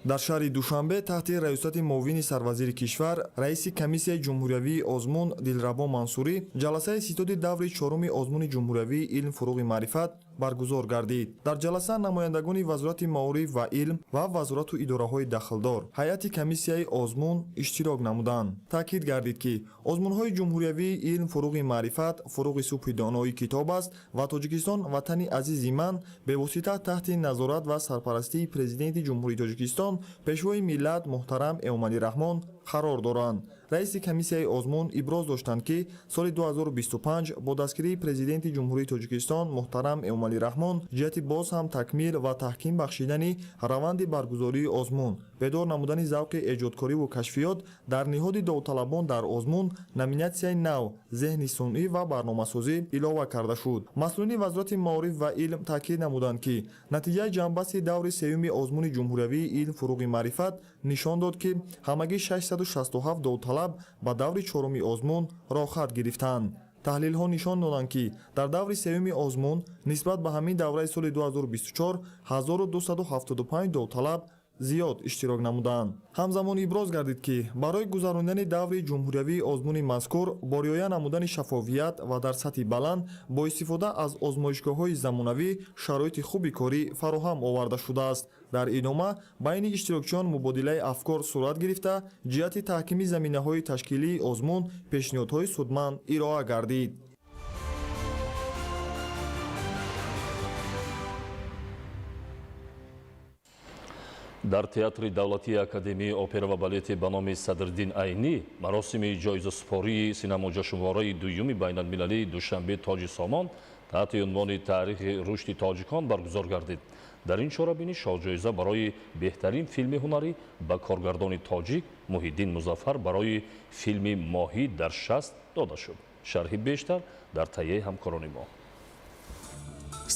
Дар шаҳри Душанбе таҳти раёсати муовини сарвазири кишвар, раиси комиссияи ҷумҳуриявии озмун Дилрабо Мансурӣ ҷаласаи ситоди даври чоруми озмуни ҷумҳуриявии илм фуруғи маърифат баргузор гардид. Дар ҷаласа намояндагони Вазорати маориф ва илм ва вазорату идораҳои дахлдор, ҳайати комиссияи озмун иштирок намуданд. Таъкид гардид, ки озмунҳои ҷумҳуриявии илм фуруғи маърифат фуруғи субҳи донои китоб аст ва Тоҷикистон ватани азизи ман бевосита таҳти назорат ва сарпарастии Президенти Ҷумҳурии Тоҷикистон, Пешвои миллат муҳтарам Эмомалӣ Раҳмон қарор доранд. Раиси комиссияи озмун иброз доштанд, ки соли 2025 бо дастгирии Президенти Ҷумҳурии Тоҷикистон муҳтарам Эмомалӣ Раҳмон ҷиҳати боз ҳам такмил ва таҳким бахшидани раванди баргузории озмун, бедор намудани завқи эҷодкориву кашфиёт дар ниҳоди довталабон дар озмун номинатсияи нав зеҳни сунъӣ ва барномасозӣ илова карда шуд. Масъулини Вазорати маориф ва илм таъкид намуданд, ки натиҷаи ҷамъбасти даври сеюми озмуни ҷумҳуриявии илм фуруғи маърифат нишон дод, ки ҳамагӣ 667 довталаб ба даври чоруми озмун роҳхат гирифтанд. Таҳлилҳо нишон доданд, ки дар даври сеюми озмун нисбат ба ҳамин давраи соли 2024 1275 довталаб зиёд иштирок намуданд. Ҳамзамон иброз гардид, ки барои гузаронидани даври ҷумҳуриявии озмуни мазкур бо риоя намудани шаффофият ва дар сатҳи баланд бо истифода аз озмоишгоҳҳои замонавӣ шароити хуби корӣ фароҳам оварда шудааст. Дар идома байни иштирокчиён мубодилаи афкор сурат гирифта, ҷиҳати таҳкими заминаҳои ташкилии озмун пешниҳодҳои судманд ироа гардид. Дар Театри давлатии Академияи опера ва балети ба номи Садриддин Айнӣ маросими ҷоизасупории синамоҷашнвораи дуюми байналмилалии Душанбе Тоҷи Сомон таҳти унвони таърихи рушди тоҷикон баргузор гардид. Дар ин чорабинӣ шоҳҷоиза барои беҳтарин филми ҳунарӣ ба коргардони тоҷик Муҳиддин Музаффар барои филми Моҳӣ дар шаст дода шуд. Шарҳи бештар дар таҳияи ҳамкорони мо.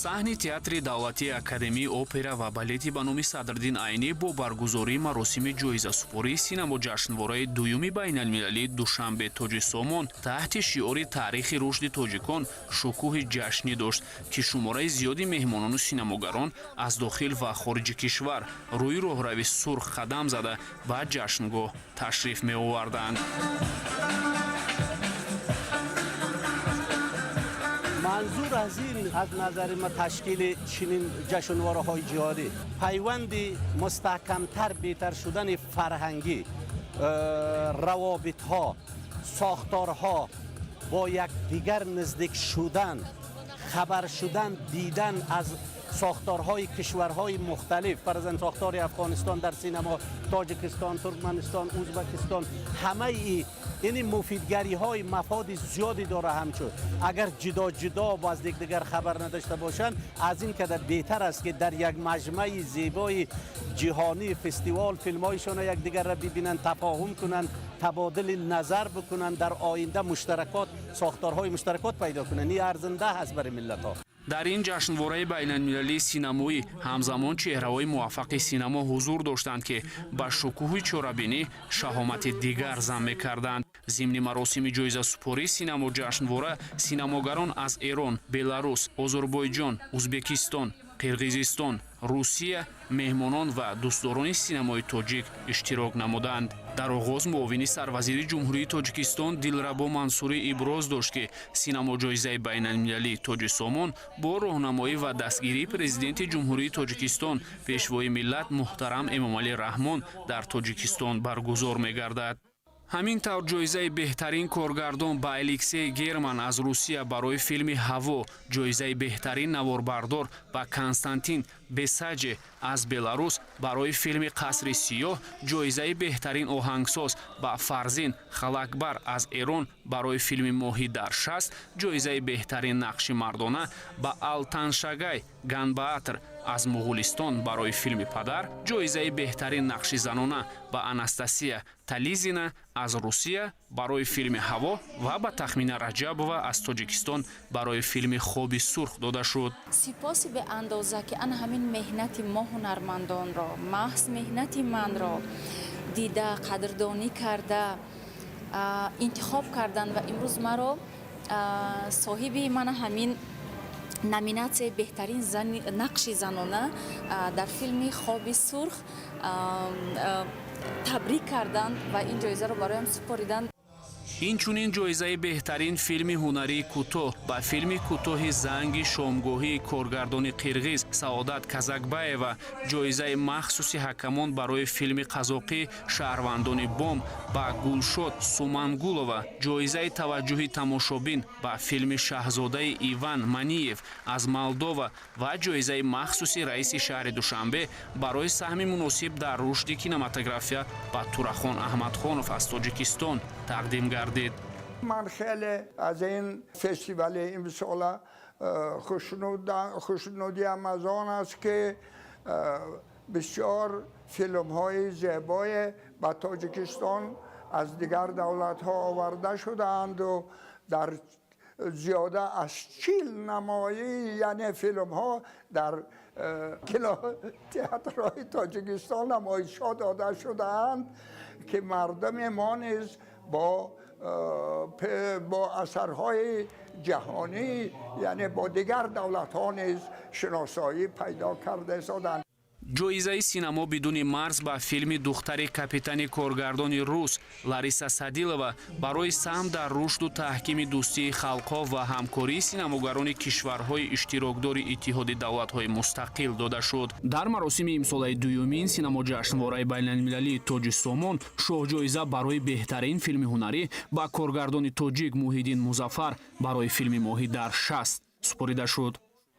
Саҳни Театри давлатии Академияи опера ва балети ба номи Садриддин Айнӣ бо баргузории маросими ҷоизасупории синамоҷашнвораи дуюми байналмилалии Душанбе Тоҷи Сомон таҳти шиори таърихи рушди тоҷикон шукӯҳи ҷашнӣ дошт, ки шумораи зиёди меҳмонону синамогарон аз дохил ва хориҷи кишвар рӯи роҳрави сурх қадам зада ба ҷашнгоҳ ташриф меоварданд. Манзур аз ин, аз назари ма, ташкили чунин ҷашнвораҳои ҷиҳодӣ пайванди мустаҳкамтар, беҳтар шудани фарҳангӣ, равобитҳо, сохторҳо, бо якдигар наздик шудан, хабар шудан, дидан аз сохторҳои кишварҳои мухталиф, фарзан сохтори Афғонистон дар синемо, Тоҷикистон, Туркманистон, Узбекистон, ҳамаи ин муфидгариҳои мафоди зиёде дора. Ҳамчун агар ҷудо ҷудо бо аз якдигар хабар надошта бошанд, аз ин када беҳтар аст, ки дар як маҷмаи зебои ҷиҳонӣ фестивал филмҳояшонро якдигарро бибинанд, тафоҳум кунанд, табодули назар бикунанд, дар оинда муштаракот, сохторҳои муштаракот пайдо кунанд. Ин арзанда ҳаст барои миллатҳо. Дар ин ҷашнвораи байналмилалии синамоӣ ҳамзамон чеҳраҳои муваффақи синамо ҳузур доштанд, ки ба шукӯҳи чорабинӣ шаҳомати дигар зам мекарданд. Зимни маросими ҷоизасупории синамоҷашнвора синамогарон аз Эрон, Беларус, Озарбойҷон, Узбекистон, Қирғизистон, Русия, меҳмонон ва дӯстдорони синамои тоҷик иштирок намуданд. Дар оғоз муовини сарвазири Ҷумҳурии Тоҷикистон Дилрабо Мансурӣ иброз дошт, ки синамоҷоизаи байналмилалии Тоҷи Сомон бо роҳнамоӣ ва дастгирии Президенти Ҷумҳурии Тоҷикистон, Пешвои миллат муҳтарам Эмомалӣ Раҳмон дар Тоҷикистон баргузор мегардад. Ҳамин тавр ҷоизаи беҳтарин коргардон ба Алексей Герман аз Русия барои филми Ҳаво, ҷоизаи беҳтарин наворбардор ба Константин Бесаҷе аз Беларус барои филми Қасри сиёҳ, ҷоизаи беҳтарин оҳангсоз ба Фарзин Халакбар аз Эрон барои филми Моҳӣ дар шаст, ҷоизаи беҳтарин нақши мардона ба Алтаншагай Ганбаатр аз Муғулистон барои филми Падар, ҷоизаи беҳтарин нақши занона ба Анастасия Тализина аз Русия барои филми Ҳаво ва ба Тахмина Раҷабова аз Тоҷикистон барои филми Хоби сурх дода шуд. Сипоси беандоза, ки ана ҳамин меҳнати мо ҳунармандонро, маҳз меҳнати манро дида, қадрдонӣ карда, интихоб карданд ва имрӯз маро соҳиби мана ҳамин номинатсияи беҳтарин нақши занона дар филми Хоби сурх табрик карданд ва ин ҷоизаро бароям супориданд. Инчунин ҷоизаи беҳтарин филми ҳунарии кӯтоҳ ба филми кӯтоҳи Занги шомгоҳии коргардони қирғиз Саодат Казакбаева, ҷоизаи махсуси ҳакамон барои филми қазоқӣ Шаҳрвандони бом ба Гулшод Сумангулова, ҷоизаи таваҷҷӯҳи тамошобин ба филми Шаҳзодаи Иван Маниев аз Молдова ва ҷоизаи махсуси раиси шаҳри Душанбе барои саҳми муносиб дар рушди кинематография ба Турахон Аҳмадхонов аз Тоҷикистон тақдим гардид. Ман хеле аз ин фестивали имсола хушнудиам аз он аст, ки бисёр филмҳои зебое ба Тоҷикистон аз дигар давлатҳо оварда шудаанду дар зиёда аз 40 намоӣ, яъне филмҳо дар кинотеатрҳои Тоҷикистон намоишҳо дода шудаанд, ки мардуми мо низ бо با اثرهای جهانی، یعنی با دیگر دولت‌ها نیز شناسایی پیدا کرده شدند. Ҷоизаи синамо бидуни марз ба филми духтари капитани коргардони рус Лариса Садилова барои саҳм дар рушду таҳкими дӯстии халқҳо ва ҳамкории синамогарони кишварҳои иштирокдори Иттиҳоди давлатҳои мустақил дода шуд. Дар маросими имсолаи дуюмин синамоҷашнвораи байналмилалии Тоҷи Сомон шоҳҷоиза барои беҳтарин филми ҳунарӣ ба коргардони тоҷик Муҳиддин Музаффар барои филми Моҳӣ дар шаст супорида шуд.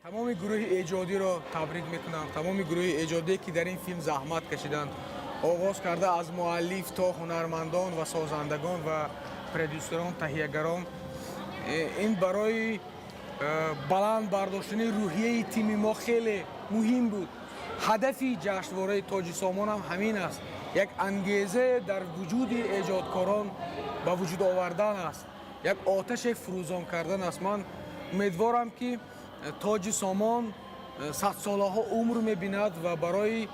Тамоми гурӯҳи эҷодиро табрик мекунам, тамоми гурӯҳи эҷодие ки дар ин филм заҳмат кашиданд, оғоз карда аз муаллиф то ҳунармандон ва созандагон ва продюсерон, таҳиягарон. Ин барои баланд бардоштани рӯҳияи тими мо хеле муҳим буд. Ҳадафи ҷашнвораи Тоҷи Сомон ҳам ҳамин аст, як ангеза дар вуҷуди эҷодкорон ба вуҷуд овардан аст, як оташе фурӯзон кардан аст. Ман умедворам ки Тоҷи Сомон садсолаҳо умр мебинад ва барои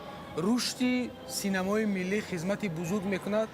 рушди синамои миллӣ хизмати бузург мекунад.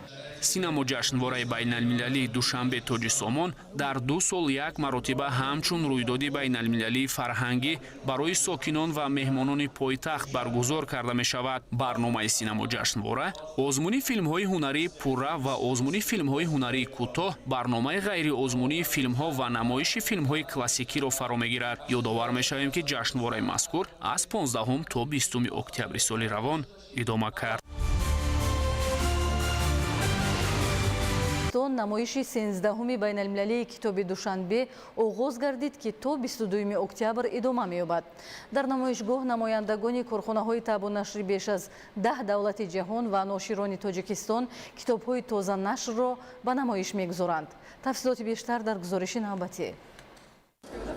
Синамоҷашнвораи байналмилалии Душанбе Тоҷи Сомон дар 2 сол як маротиба ҳамчун рӯйдоди байналмилалии фарҳангӣ барои сокинон ва меҳмонони пойтахт баргузор карда мешавад. Барномаи синамоҷашнвора озмуни филмҳои ҳунарии пурра ва озмуни филмҳои ҳунарии кӯтоҳ, барномаи ғайриозмунии филмҳо ва намоиши филмҳои классикиро фаро мегирад. Ёдовар мешавем, ки ҷашнвораи мазкур аз 15 то 20 октябри соли равон идома кард. Намоиши 13-уми байналмилалии китоби Душанбе оғоз гардид, ки то 22 октябр идома меёбад. Дар намоишгоҳ намояндагони корхонаҳои табу нашри беш аз 10 давлати ҷаҳон ва ноширони Тоҷикистон китобҳои тозанашрро ба намоиш мегузоранд. Тафсилоти бештар дар гузориши навбатӣ.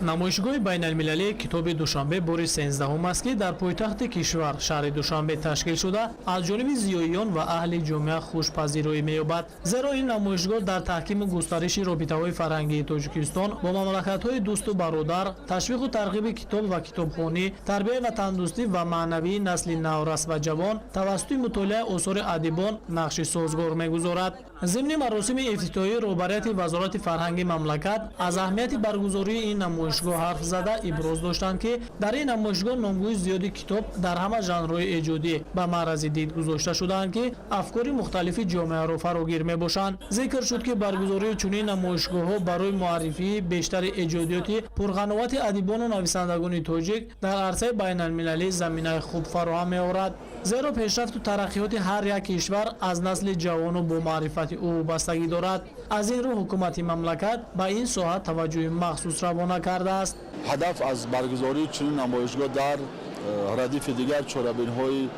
Намоишгоҳи байналмилалии китоби Душанбе бори 13-ум аст, ки дар пойтахти кишвар шаҳри Душанбе ташкил шуда, аз ҷониби зиёиён ва аҳли ҷомеа хушпазироӣ меёбад. Зеро ин намоишгоҳ дар таҳкиму густариши робитаҳои фарҳангии Тоҷикистон бо мамлакатҳои дӯсту бародар, ташвиқу тарғиби китоб ва китобхонӣ, тарбияи ватандӯстӣ ва маънавии насли наврас ва ҷавон тавассути мутолиаи осори адибон нақши созгор мегузорад. Зимни маросими ифтитоҳӣ роҳбарияти Вазорати фарҳанги мамлакат аз аҳамияти баргузории ин намоишгоҳ ҳарф зада иброз доштанд, ки дар ин намоишгоҳ номгӯи зиёди китоб дар ҳама жанрҳои эҷодӣ ба маърази дид гузошта шудаанд, ки афкори мухталифи ҷомеаро фарогир мебошанд. Зикр шуд, ки баргузории чунин намоишгоҳҳо барои муаррифии бештари эҷодиёти пурғановати адибону нависандагони тоҷик дар арсаи байналмилалӣ заминаи хуб фароҳам меорад. Зеро пешрафту тараққиёти ҳар як кишвар аз насли ҷавону бо маърифати ӯ вобастагӣ дорад. Аз ин рӯ ҳукумати мамлакат ба ин соҳа таваҷҷӯҳи махсус равона кардааст. Ҳадаф аз баргузории чунин намоишгоҳ дар радифи дигар чорабиниҳои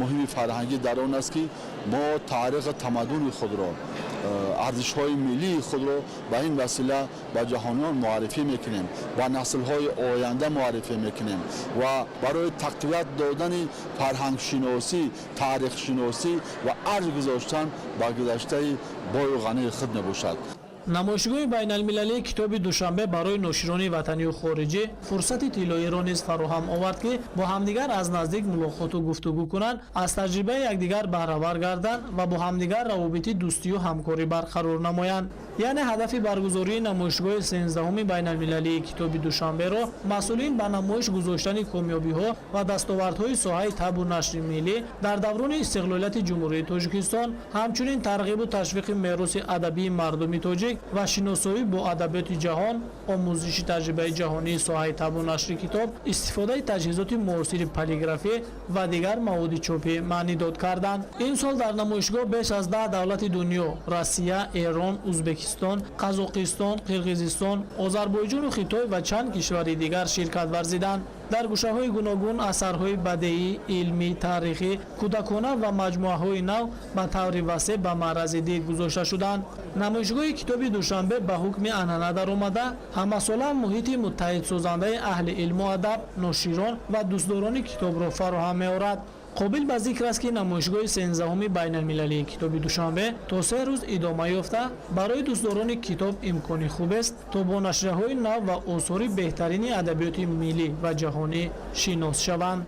муҳими фарҳангӣ дар он аст, ки мо таърихи тамаддуни худро, арзишҳои миллии худро ба ин васила ба ҷаҳониён муаррифӣ мекунем, ба наслҳои оянда муаррифӣ мекунем ва барои тақвият додани фарҳангшиносӣ, таърихшиносӣ ва арҷ гузоштан ба гузаштаи бою ғании худ мебошад. Намоишгоҳи байналмилалии китоби Душанбе барои ноширони ватанию хориҷӣ фурсати тиллоиро низ фароҳам овард, ки бо ҳамдигар аз наздик мулоқоту гуфтугӯ кунанд, аз таҷрибаи якдигар баҳравар гарданд ва бо ҳамдигар равобити дӯстию ҳамкорӣ барқарор намоянд. Яъне ҳадафи баргузории намоишгоҳи 13-уми байналмилалии китоби Душанберо масъулин ба намоиш гузоштани комёбиҳо ва дастовардҳои соҳаи табу нашри миллӣ дар даврони истиқлолияти Ҷумҳурии Тоҷикистон, ҳамчунин тарғибу ташвиқи мероси адабии мардуми тоҷик ва шиносоӣ бо адабиёти ҷаҳон, омӯзиши таҷрибаи ҷаҳонии соҳаи табу нашри китоб, истифодаи таҷҳизоти муосири полиграфӣ ва дигар маводи чопӣ маънидод карданд. Ин сол дар намоишгоҳ беш аз 10 давлати дунё Россия, Эрон, Узбекистон, Қазоқистон, Қирғизистон, Озарбойҷону Хитой ва чанд кишвари дигар ширкат варзиданд. Дар гӯшаҳои гуногун асарҳои бадеӣ, илмӣ, таърихӣ, кӯдакона ва маҷмӯаҳои нав ба таври васеъ ба маърази дид гузошта шуданд. Намоишгоҳи китоби Душанбе ба ҳукми анъана даромада, ҳамасола муҳити муттаҳидсозандаи аҳли илму адаб, ноширон ва дӯстдорони китобро фароҳам меорад. Қобил ба зикр аст, ки намоишгоҳи 13-уми байналмилалии китоби Душанбе то 3 рӯз идома ёфта, барои дӯстдорони китоб имкони хубест, то бо нашрияҳои нав ва осори беҳтарини адабиёти миллӣ ва ҷаҳонӣ шинос шаванд.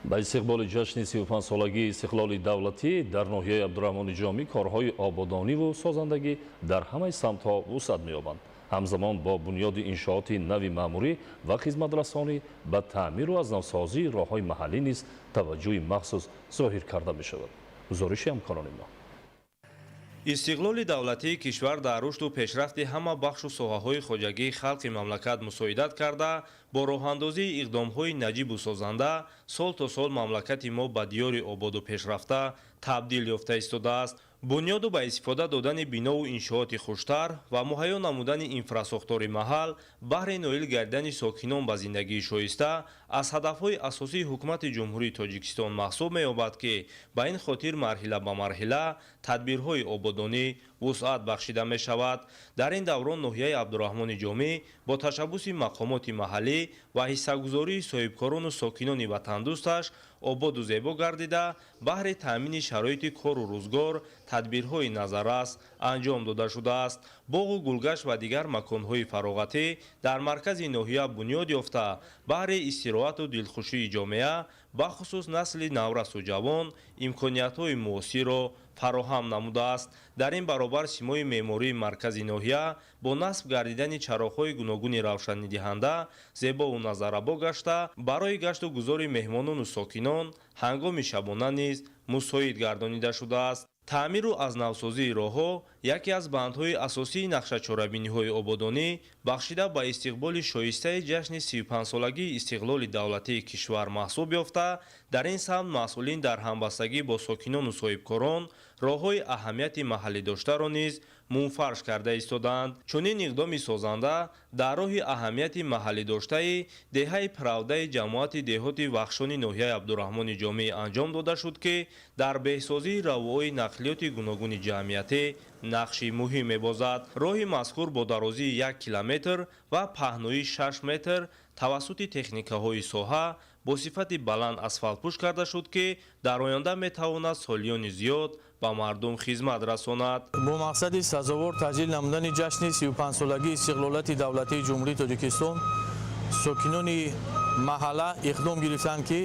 Ба истиқболи ҷашни 35-солагии истиқлоли давлатӣ дар ноҳияи Абдурраҳмони Ҷомӣ корҳои ободониву созандагӣ дар ҳамаи самтҳо вусъат меёбанд. Ҳамзамон бо бунёди иншооти нави маъмурӣ ва хизматрасонӣ ба таъмиру аз навсозии роҳҳои маҳаллӣ низ таваҷҷӯҳи махсус зоҳир карда мешавад. Гузориши ҳамкорони мо. Истиқлоли давлатии кишвар дар рушду пешрафти ҳама бахшу соҳаҳои хоҷагии халқи мамлакат мусоидат карда, бо роҳандозии иқдомҳои наҷибу созанда сол то сол мамлакати мо ба диёри ободу пешрафта табдил ёфта истодааст. Бунёду ба истифода додани бинову иншооти хуштар ва муҳайё намудани инфрасохтори маҳал баҳри ноил гардидани сокинон ба зиндагии шоиста аз ҳадафҳои асосии ҳукумати Ҷумҳурии Тоҷикистон маҳсуб меёбад, ки ба ин хотир марҳила ба марҳила тадбирҳои ободонӣ вусъат бахшида мешавад. Дар ин даврон ноҳияи Абдурраҳмони Ҷомӣ бо ташаббуси мақомоти маҳаллӣ ва ҳиссагузории соҳибкорону сокинони ватандӯсташ ободу зебо гардида, баҳри таъмини шароити кору рӯзгор тадбирҳои назаррас анҷом дода шудааст. Боғу гулгашт ва дигар маконҳои фароғатӣ дар маркази ноҳия бунёд ёфта, баҳри истироҳату дилхушии ҷомеа, бахусус насли наврасу ҷавон, имкониятҳои муосирро фароҳам намудааст. Дар ин баробар симои меъмории маркази ноҳия бо насб гардидани чароғҳои гуногуни равшанидиҳанда зебову назаррабо гашта, барои гашту гузори меҳмонону сокинон ҳангоми шабона низ мусоид гардонида шудааст. Таъмиру аз навсозии роҳҳо яке аз бандҳои асосии нақшачорабиниҳои ободонӣ бахшида ба истиқболи шоистаи ҷашни 35-солагии истиқлоли давлатии кишвар маҳсуб ёфта, дар ин самт масъулин дар ҳамбастагӣ бо сокинону соҳибкорон роҳҳои аҳамияти маҳаллӣ доштаро низ мунфарш карда истодаанд. Чунин иқдоми созанда дар роҳи аҳамияти маҳаллӣ доштаи деҳаи Правдаи ҷамоати деҳоти Вахшони ноҳияи Абдурраҳмони Ҷомӣ анҷом дода шуд, ки дар беҳсозии равои нақлиёти гуногуни ҷамъиятӣ нақши муҳим мебозад. Роҳи мазкур бо дарозии 1 километр ва паҳноии 6 метр тавассути техникаҳои соҳа бо сифати баланд асфалтпӯш карда шуд, ки дар оянда метавонад солиёни зиёд ба мардум хизмат расонад. Бо мақсади сазовор таҷлил намудани ҷашни 35-солагии истиқлолияти давлатии Ҷумҳурии Тоҷикистон сокинони маҳалла иқдом гирифтанд, ки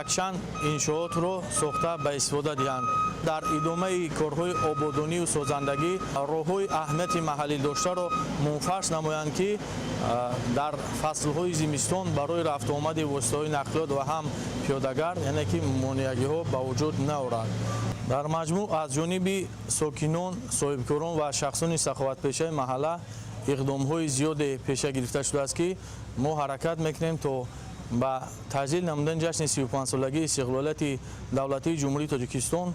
якчанд иншоотро сохта ба истифода диҳанд. Дар идомаи корҳои ободонию созандагӣ роҳҳои аҳамияти маҳаллӣ доштаро мунфарш намоянд, ки дар фаслҳои зимистон барои рафтуомади воситаҳои нақлиёт ва ҳам пиёдагард, яъне ки монеагиҳо ба вуҷуд наорад. Дар маҷмӯъ аз ҷониби сокинон, соҳибкорон ва шахсони саховатпешаи маҳалла иқдомҳои зиёде пеша гирифта шудааст, ки мо ҳаракат мекунем то ба таҷлил намудани ҷашни 35-солагии истиқлолияти давлатии Ҷумҳурии Тоҷикистон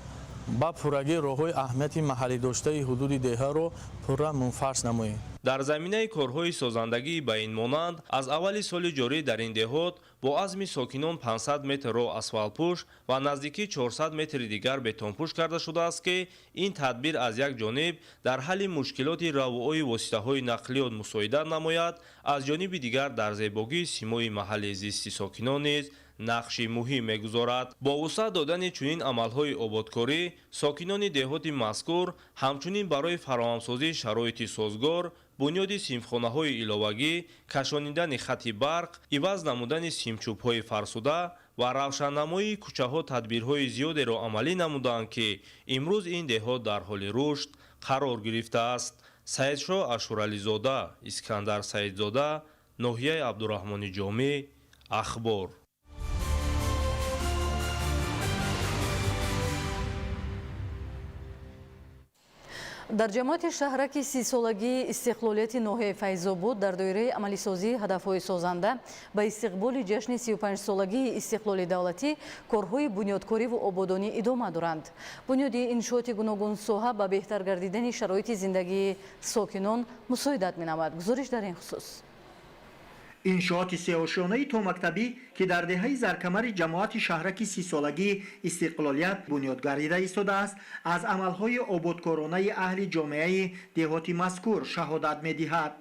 ба пуррагии роҳҳои аҳамияти маҳаллӣ доштаи ҳудуди деҳаро пурра мунфарш намоем. Дар заминаи корҳои созандагӣ ба ин монанд аз аввали соли ҷорӣ дар ин деҳот бо азми сокинон 500 метр роҳ асфалтпӯш ва наздики 400 метри дигар бетонпӯш карда шудааст, ки ин тадбир аз як ҷониб дар ҳалли мушкилоти равои воситаҳои нақлиёт мусоидат намояд, аз ҷониби дигар дар зебогии симои маҳалли зисти сокинон низ нақши муҳим мегузорад. Бо вусъат додани чунин амалҳои ободкорӣ сокинони деҳоти мазкур ҳамчунин барои фароҳамсозии шароити созгор, бунёди симхонаҳои иловагӣ, кашонидани хати барқ, иваз намудани симчӯбҳои фарсуда ва равшаннамоии кӯчаҳо тадбирҳои зиёдеро амалӣ намуданд, ки имрӯз ин деҳот дар ҳоли рушд қарор гирифтааст. Саидшоҳ Ашурализода, Искандар Саидзода, ноҳияи Абдурраҳмони Ҷомӣ, Ахбор. Дар ҷамоати шаҳраки 30-солагии истиқлолияти ноҳияи Файзобод дар доираи амалисозии ҳадафҳои созанда ба истиқболи ҷашни 35-солагии истиқлоли давлатӣ корҳои бунёдкориву ободонӣ идома доранд. Бунёди иншооти гуногунсоҳа ба беҳтар гардидани шароити зиндагии сокинон мусоидат менамояд. Гузориш дар ин хусус. Иншооти сеошёнаи томактабӣ, ки дар деҳаи Заркамари ҷамоати шаҳраки 30-солагии истиқлолият бунёд гардида истодааст, аз амалҳои ободкоронаи аҳли ҷомеаи деҳоти мазкур шаҳодат медиҳад.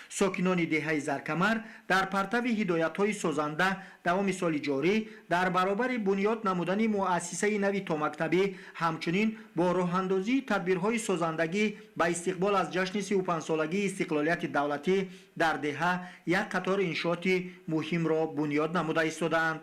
Сокинони деҳаи Заркамар дар партави ҳидоятҳои созанда давоми соли ҷорӣ дар баробари бунёд намудани муассисаи нави томактабӣ, ҳамчунин бо роҳандозии тадбирҳои созандагӣ ба истиқбол аз ҷашни 35-солагии истиқлолияти давлатӣ дар деҳа як қатор иншооти муҳимро бунёд намуда истодаанд.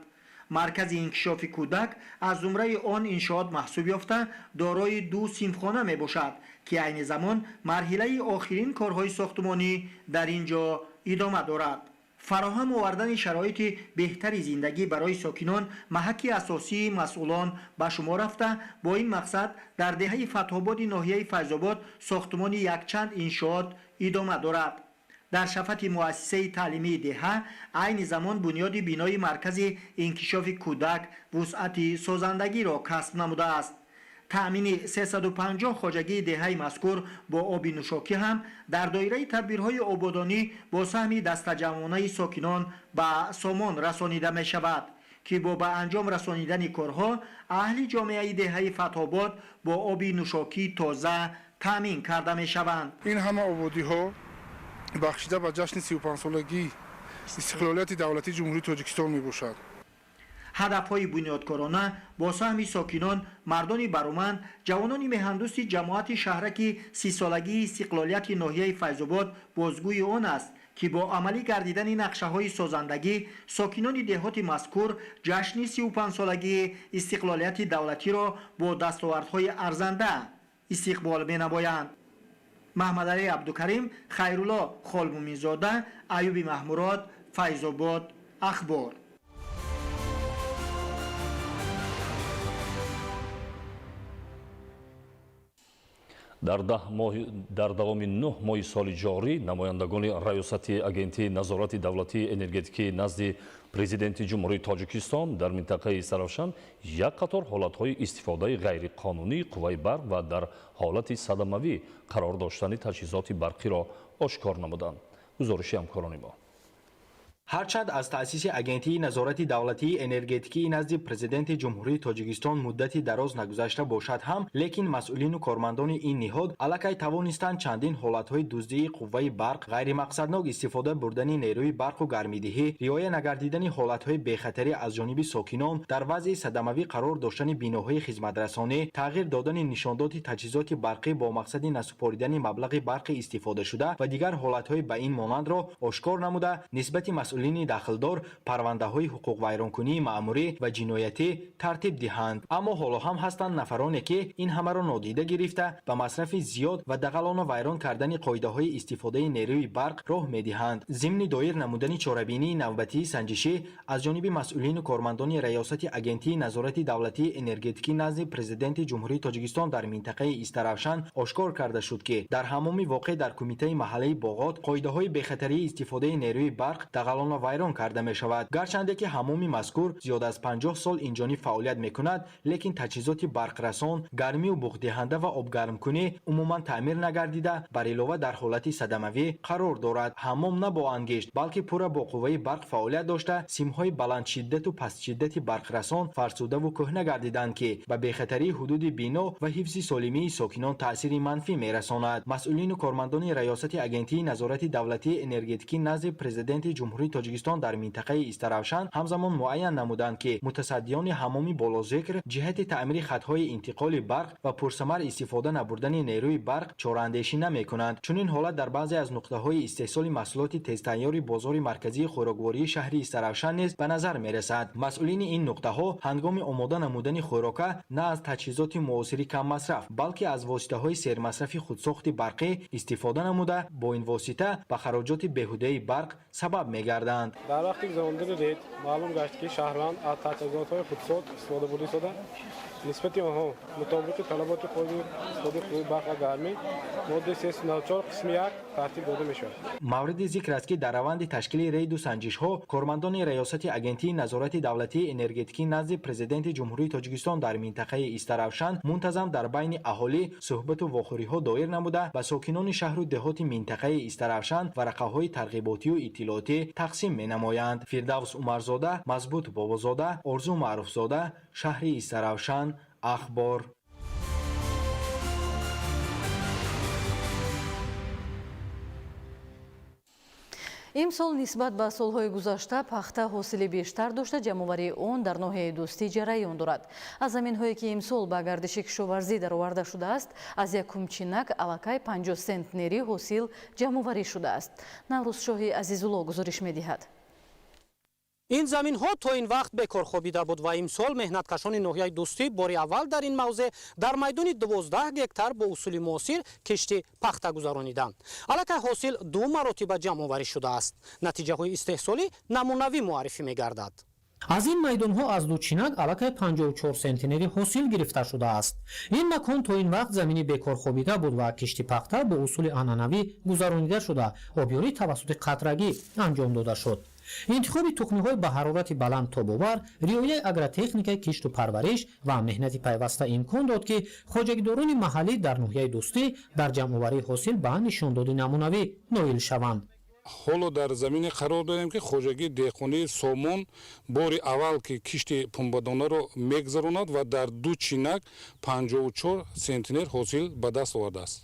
Маркази инкишофи кӯдак аз зумраи он иншоот маҳсуб ёфта, дорои ду синфхона мебошад, ки айни замон марҳилаи охирин корҳои сохтмонӣ дар ин ҷо идома дорад. Фароҳам овардани шароити беҳтари зиндагӣ барои сокинон маҳаки асосии масъулон ба шумор рафта, бо ин мақсад дар деҳаи Фатҳободи ноҳияи Файзобод сохтмони якчанд иншоот идома дорад. Дар шафати муассисаи таълимии деҳа айни замон бунёди бинои маркази инкишофи кӯдак вусъати созандагиро касб намудааст. Таъмини 350 хоҷагии деҳаи мазкур бо оби нӯшокӣ ҳам дар доираи тадбирҳои ободонӣ бо саҳми дастаҷамъонаи сокинон ба сомон расонида мешавад, ки бо ба анҷом расонидани корҳо аҳли ҷомеаи деҳаи Фатҳобод бо оби нӯшокии тоза таъмин карда мешаванд. Ин ҳама ободиҳо бахшида ба ҷашни 35-солагии истиқлолияти давлатии Ҷумҳурии Тоҷикистон мебошад. Ҳадафҳои бунёдкорона бо саҳми сокинон, мардони бароманд, ҷавонони меҳандӯсти ҷамоати шаҳраки 30-солагии истиқлолияти ноҳияи Файзобод бозгӯи он аст, ки бо амалӣ гардидани нақшаҳои созандагӣ сокинони деҳоти мазкур ҷашни 35-солагии истиқлолияти давлатиро бо дастовардҳои арзанда истиқбол менамоянд. Маҳмадалӣ Абдукарим, Хайрулло Холмуминзода, Аюби Маҳмурод, Файзобод, Ахбор. Дар давоми 9 моҳи соли ҷорӣ намояндагони Раёсати Агентии назорати давлатии энергетикӣ назди Президенти Ҷумҳурии Тоҷикистон дар минтақаи Истаравшан як қатор ҳолатҳои истифодаи ғайриқонунии қувваи барқ ва дар ҳолати садамавӣ қарор доштани таҷҳизоти барқиро ошкор намуданд. Гузориши ҳамкорони мо. Ҳарчанд аз таъсиси Агентии назорати давлатии энергетикии назди Президенти Ҷумҳурии Тоҷикистон муддати дароз нагузашта бошад ҳам, лекин масъулину кормандони ин ниҳод аллакай тавонистанд чандин ҳолатҳои дуздии қувваи барқ, ғайримақсаднок истифода бурдани нерӯи барқу гармидиҳӣ, риоя нагардидани ҳолатҳои бехатарӣ аз ҷониби сокинон, дар вазъи садамавӣ қарор доштани биноҳои хизматрасонӣ, тағйир додани нишондоди таҷҳизоти барқӣ бо мақсади насупоридани маблағи барқи истифодашуда ва дигар ҳолатҳои ба ин монандро ошкор намуда, нисбати масъулини дахлдор парвандаҳои ҳуқуқвайронкунии маъмурӣ ва ҷиноятӣ тартиб диҳанд. Аммо ҳоло ҳам ҳастанд нафароне, ки ин ҳамаро нодида гирифта, ба масрафи зиёд ва дағалона вайрон кардани қоидаҳои истифодаи нерӯи барқ роҳ медиҳанд. Зимни доир намудани чорабинии навбатии санҷишӣ аз ҷониби масъулину кормандони Раёсати Агентии назорати давлатии энергетикӣ назди Президенти Ҷумҳурии Тоҷикистон дар минтақаи Истаравшан ошкор карда шуд, ки дар ҳамоми воқеъ дар кумитаи маҳаллаи Боғот қоидаҳои бехатарии истифодаи нерӯи барқ дағалона вайрон карда мешавад. Гарчанде ки ҳамоми мазкур зиёд аз 50 сол инҷониб фаъолият мекунад, лекин таҷҳизоти барқрасон, гармию буғдиҳанда ва обгармкунӣ умуман таъмир нагардида, бар илова дар ҳолати садамавӣ қарор дорад. Ҳамом на бо ангишт, балки пурра бо қувваи барқ фаъолият дошта, симҳои баландшиддату пастшиддати барқрасон фарсудаву кӯҳна гардиданд, ки ба бехатарии ҳудуди бино ва ҳифзи солимии сокинон таъсири манфӣ мерасонад. Масъулину кормандони Раёсати Агентии назорати давлатии энергетикӣ назди Президенти Ҷумҳурии Тоҷикистон дар минтақаи Истаравшан ҳамзамон муайян намуданд, ки мутасаддиёни ҳамоми болозикр ҷиҳати таъмири хатҳои интиқоли барқ ва пурсамар истифода набурдани нерӯи барқ чораандешӣ намекунанд. Чунин ҳолат дар баъзе аз нуқтаҳои истеҳсоли маҳсулоти тезтайёри бозори марказии хӯроквории шаҳри Истаравшан низ ба назар мерасад. Масъулини ин нуқтаҳо ҳангоми омода намудани хӯрока на аз таҷҳизоти муосири каммасраф, балки аз воситаҳои сермасрафи худсохти барқӣ истифода намуда, бо ин восита ба хароҷоти беҳудаи барқ сабаб мегарданд. Дар вақти гузарондани рейд маълум гашт, ки шаҳрванд аз таҷҳизотҳои худсохт истифода бурда истода, нисбати онҳо мутобиқи талаботи қонуни истифодаи қувваи барқ ва гармӣ моддаи 394 қисми 1 тартиб дода мешавад. Мавриди зикр аст, ки дар раванди ташкили рейду санҷишҳо кормандони Раёсати Агентии назорати давлатии энергетикӣ назди Президенти Ҷумҳурии Тоҷикистон дар минтақаи Истаравшан мунтазам дар байни аҳолӣ суҳбату вохӯриҳо доир намуда, ба сокинони шаҳру деҳоти минтақаи Истаравшан варақаҳои тарғиботию иттилоотӣ тақсим менамоянд. Фирдавс Умарзода, Мазбут Бобозода, Орзу Маъруфзода, шаҳри Истаравшан, Ахбор. Имсол нисбат ба солҳои гузашта пахта ҳосили бештар дошта, ҷамъоварии он дар ноҳияи Дӯстӣ ҷараён дорад. Аз заминҳое, ки имсол ба гардиши кишоварзӣ дароварда шудааст, аз якумчинак аллакай 50 сентнери ҳосил ҷамъоварӣ шудааст. Наврӯзшоҳи Азизулло гузориш медиҳад. Ин заминҳо то ин вақт бекор хобида буд ва имсол меҳнаткашони ноҳияи Дӯстӣ бори аввал дар ин мавзеъ дар майдони 12 гектар бо усули муосир кишти пахта гузарониданд. Аллакай ҳосил ду маротиба ҷамъоварӣ шудааст. Натиҷаҳои истеҳсолӣ намунавӣ муаррифӣ мегардад. Аз ин майдонҳо аз ду чинак аллакай 54 сентнери ҳосил гирифта шудааст. Ин макон то ин вақт замини бекор хобида буд ва кишти пахта бо усули анъанавӣ гузаронида шуда, обёрӣ тавассути қатрагӣ анҷом дода шуд. Интихоби тухмиҳои ба ҳарорати баланд тобовар, риояи агротехникаи кишту парвариш ва меҳнати пайваста имкон дод, ки хоҷагидорони маҳаллӣ дар ноҳияи Дӯстӣ дар ҷамъоварии ҳосил ба нишондоди намунавӣ ноил шаванд. Ҳоло дар замине қарор дорем, ки хоҷагии деҳқонии Сомон бори аввал ки кишти пунбадонаро мегузаронад ва дар ду чинак 54 сентнер ҳосил ба даст овардааст.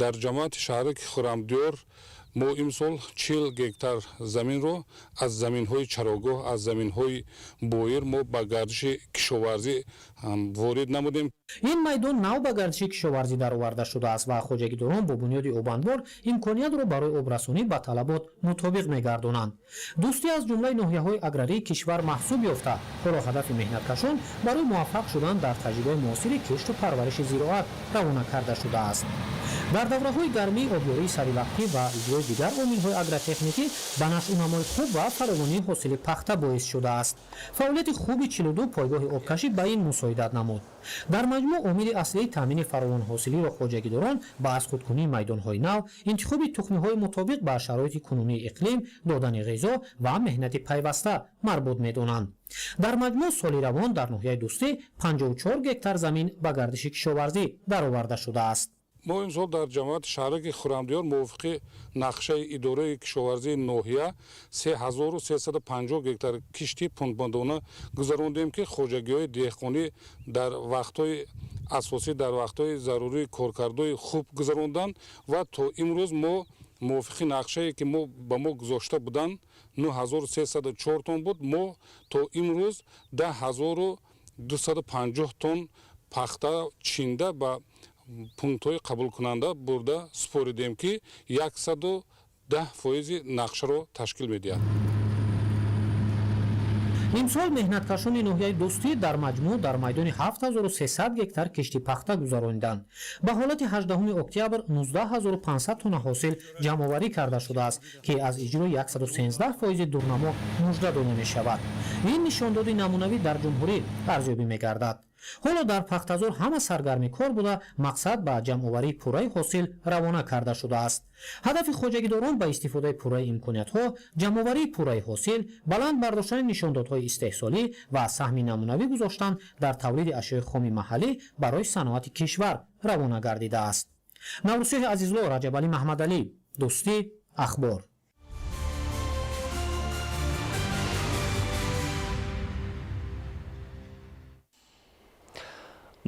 Дар ҷамоати шаҳраки Хурамдиёр мо имсол 40 гектар заминро аз заминҳои чарогоҳ, аз заминҳои боир мо ба гардиши кишоварзӣ ворид намудем. Ин майдон нав ба гардиши кишоварзӣ дароварда шудааст ва хоҷагидорон бо бунёди обанбор имкониятро барои обрасонӣ ба талабот мутобиқ мегардонанд. Дӯстӣ аз ҷумлаи ноҳияҳои аграрии кишвар маҳсуб ёфта, ҳоло ҳадафи меҳнаткашон барои муваффақ шудан дар таҷрибаи муосири кишту парвариши зироат равона карда шудааст. Дар давраҳои гармӣ обёрии саривақтӣ ва иҷрои дигар омилҳои агротехникӣ ба нашъунамои хуб ва фаровонии ҳосили пахта боис шудааст. Фаъолияти хуби 42 пойгоҳи обкашӣ ба ин мусоидат намуд. Дар маҷмӯъ омили аслии таъмини фаровонҳосилиро хоҷагидорон ба азхудкунии майдонҳои нав, интихоби тухмиҳои мутобиқ ба шароити кунунии иқлим, додани ғизо ва меҳнати пайваста марбут медонанд. Дар маҷмӯъ соли равон дар ноҳияи Дӯстӣ 54 гектар замин ба гардиши кишоварзӣ дароварда шудааст. Мо имсол дар ҷамоати шаҳраки Хурамдиёр мувофиқи нақшаи идораи кишоварзии ноҳия 3350 гектар кишти пунбадона гузарондем, ки хоҷагиҳои деҳқонӣ дар вақтҳои асосӣ, дар вақтҳои зарурии коркардҳои хуб гузаронданд ва то имрӯз мо мувофиқи нақшае ки мо ба мо гузошта буданд 9304 тонн буд, мо то имрӯз 10250 тонн пахта чинда ба пунктҳои қабулкунанда бурда супоридем, ки 110% нақшаро ташкил медиҳад. Имсол меҳнаткашони ноҳияи Дӯстӣ дар маҷмӯъ дар майдони 7300 гектар кишти пахта гузарониданд. Ба ҳолати 18 октябр 19500 тонна ҳосил ҷамъоварӣ карда шудааст, ки аз иҷрои 113% дурнамо мужда дода мешавад. Ин нишондоди намунавӣ дар ҷумҳурӣ арзёбӣ мегардад. Ҳоло дар пахтазор ҳама саргарми кор буда, мақсад ба ҷамъоварии пурраи ҳосил равона карда шудааст. Ҳадафи хоҷагидорон ба истифодаи пурраи имкониятҳо, ҷамъоварии пурраи ҳосил, баланд бардоштани нишондодҳои истеҳсолӣ ва саҳми намунавӣ гузоштан дар тавлиди ашёи хоми маҳаллӣ барои саноати кишвар равона гардидааст. Наврӯзшоҳи Азизло, Раҷабалӣ Маҳмадалӣ, Дӯстӣ, Ахбор.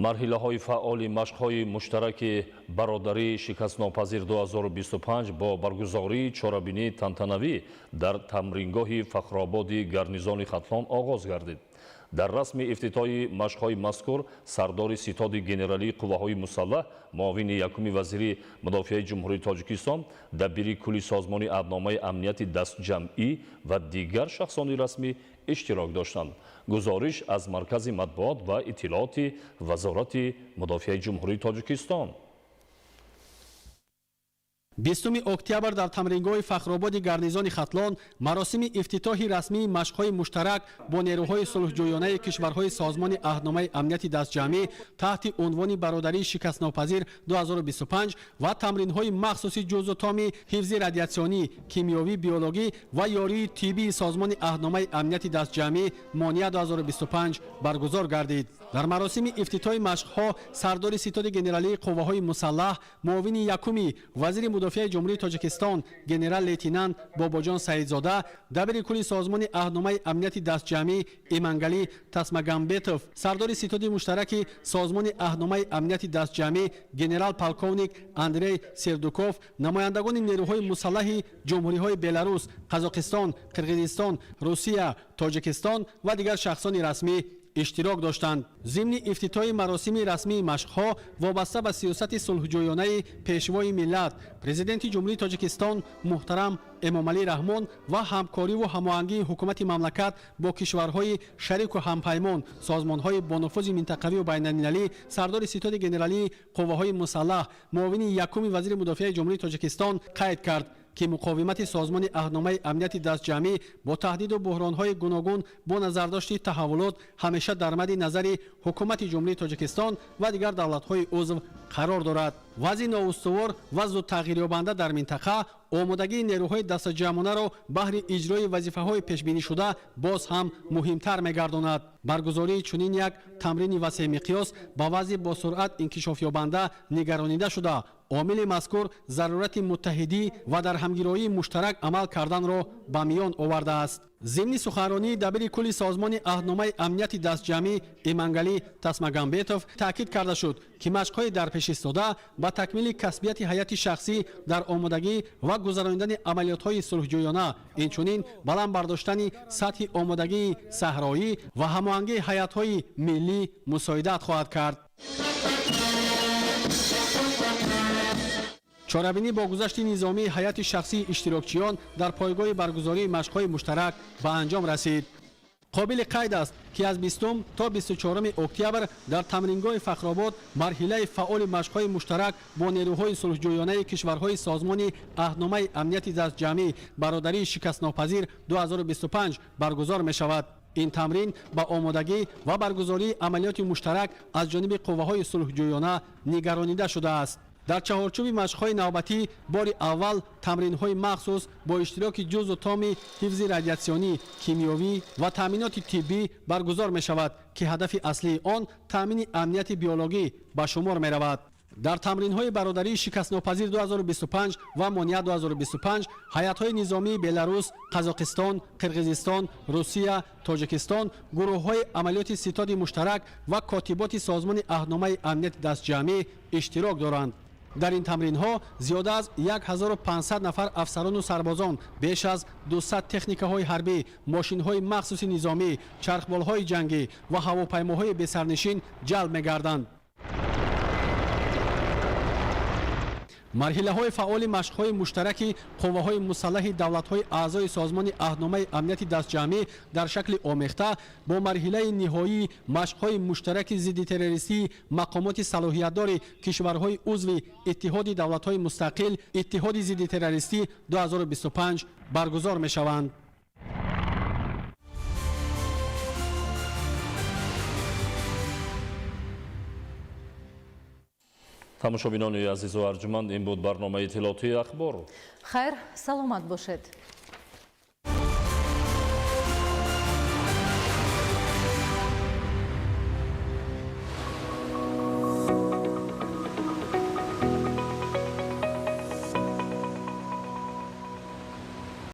Марҳилаҳои фаъоли машқҳои муштараки бародарии шикастнопазир 2025 бо баргузории чорабинии тантанавӣ дар тамрингоҳи Фахрободи гарнизони Хатлон оғоз гардид. Дар расми ифтитоҳи машқҳои мазкур сардори ситоди генералии қувваҳои мусаллаҳ, муовини якуми вазири мудофиаи Ҷумҳурии Тоҷикистон, дабири кулли созмони аҳдномаи амнияти дастҷамъӣ ва дигар шахсони расмӣ иштирок доштанд. Гузориш аз Маркази матбуот ва иттилооти Вазорати мудофиаи Ҷумҳурии Тоҷикистон. 20 октябр дар тамрингоҳи Фахрободи гарнизони Хатлон маросими ифтитоҳи расмии машқҳои муштарак бо нерӯҳои сулҳҷӯёнаи кишварҳои созмони аҳдномаи амнияти дастҷамъӣ таҳти унвони бародарии шикастнопазир 2025 ва тамринҳои махсуси ҷузъутоми ҳифзи радиатсионӣ, кимиёвӣ, биологӣ ва ёрии тиббии созмони аҳдномаи амнияти дастҷамъӣ Мония 2025 баргузор гардид. Дар маросими ифтитоҳи машқҳо сардори ситоди генералии қувваҳои мусаллаҳ, муовини якуми вазири мудофиаи Ҷумҳурии Тоҷикистон генерал-лейтенант Бобоҷон Саидзода, дабири кулли созмони аҳдномаи амнияти дастҷамъӣ Имангалӣ Тасмагамбетов, сардори ситоди муштараки созмони аҳдномаи амнияти дастҷамъӣ генерал-полковник Андрей Сердуков, намояндагони нерӯҳои мусаллаҳи ҷумҳуриҳои Беларус, Қазоқистон, Қирғизистон, Русия, Тоҷикистон ва дигар шахсони расмӣ иштирок доштанд. Зимни ифтитоҳи маросими расмии машқҳо вобаста ба сиёсати сулҳҷӯёнаи Пешвои миллат, Президенти Ҷумҳурии Тоҷикистон муҳтарам Эмомалӣ Раҳмон ва ҳамкориву ҳамоҳангии ҳукумати мамлакат бо кишварҳои шарику ҳампаймон, созмонҳои бонуфузи минтақавию байналмилалӣ, сардори Ситоди генералии қувваҳои мусаллаҳ, муовини якуми вазири мудофиаи Ҷумҳурии Тоҷикистон қайд кард, ки муқовимати Созмони Аҳдномаи Амнияти Дастҷамъӣ бо таҳдиду буҳронҳои гуногун бо назардошти таҳаввулот ҳамеша дар мадди назари ҳукумати Ҷумҳурии Тоҷикистон ва дигар давлатҳои узв қарор дорад. Вазъи ноустувор ва зудтағйирёбанда дар минтақа омодагии нерӯҳои дастаҷамъонаро баҳри иҷрои вазифаҳои пешбинишуда боз ҳам муҳимтар мегардонад. Баргузории чунин як тамрини васеъмиқёс ба вазъи босуръат инкишофёбанда нигаронида шуда, омили мазкур зарурати муттаҳидӣ ва дар ҳамгироии муштарак амал карданро ба миён овардааст. Зимни суханронии дабири кулли Созмони Аҳдномаи Амнияти Дастҷамъӣ Имангалӣ Тасмагамбетов таъкид карда шуд, ки машқҳои дар пеш истода ба такмили касбияти ҳайати шахсӣ дар омодагӣ ва гузаронидани амалиётҳои сулҳҷӯёна, инчунин баланд бардоштани сатҳи омодагии саҳроӣ ва ҳамоҳангии ҳайатҳои миллӣ мусоидат хоҳад кард. Чорабинӣ бо гузашти низомии ҳайати шахсии иштирокчиён дар пойгоҳи баргузории машқҳои муштарак ба анҷом расид. Қобили қайд аст, ки аз 20 то 24 октябр дар тамрингоҳи Фахробод марҳилаи фаъоли машқҳои муштарак бо нерӯҳои сулҳҷӯёнаи кишварҳои Созмони Аҳдномаи Амнияти Дастҷамъӣ «Бародарии шикастнопазир 2025» баргузор мешавад. Ин тамрин ба омодагӣ ва баргузории амалиёти муштарак аз ҷониби қувваҳои сулҳҷӯёна нигаронида шудааст. Дар чаҳорчӯби машқҳои навбатӣ бори аввал тамринҳои махсус бо иштироки ҷузъу томи ҳифзи радиатсионӣ, кимиёвӣ ва таъминоти тиббӣ баргузор мешавад, ки ҳадафи аслии он таъмини амнияти биологӣ ба шумор меравад. Дар тамринҳои «Бародарии шикастнопазир 2025» ва «Монеа 2025» ҳайатҳои низомии Беларус, Қазоқистон, Қирғизистон, Русия, Тоҷикистон, гурӯҳҳои амалиёти ситоди муштарак ва котиботи Созмони Аҳдномаи Амнияти Дастҷамъӣ иштирок доранд. Дар ин тамринҳо зиёда аз 1500 нафар афсарону сарбозон, беш аз 200 техникаҳои ҳарбӣ, мошинҳои махсуси низомӣ, чархболҳои ҷангӣ ва ҳавопаймоҳои бесарнишин ҷалб мегарданд. Марҳилаҳои фаъоли машқҳои муштараки қувваҳои мусаллаҳи давлатҳои аъзои Созмони Аҳдномаи Амнияти Дастҷамъӣ дар шакли омехта бо марҳилаи ниҳоии машқҳои муштараки зидди террористии мақомоти салоҳиятдори кишварҳои узви Иттиҳоди Давлатҳои Мустақил «Иттиҳоди зидди террористӣ 2025» баргузор мешаванд. Тамошобинони азизу арҷуманд, ин буд барномаи иттилоотии «Ахбор». Хайр, саломат бошед.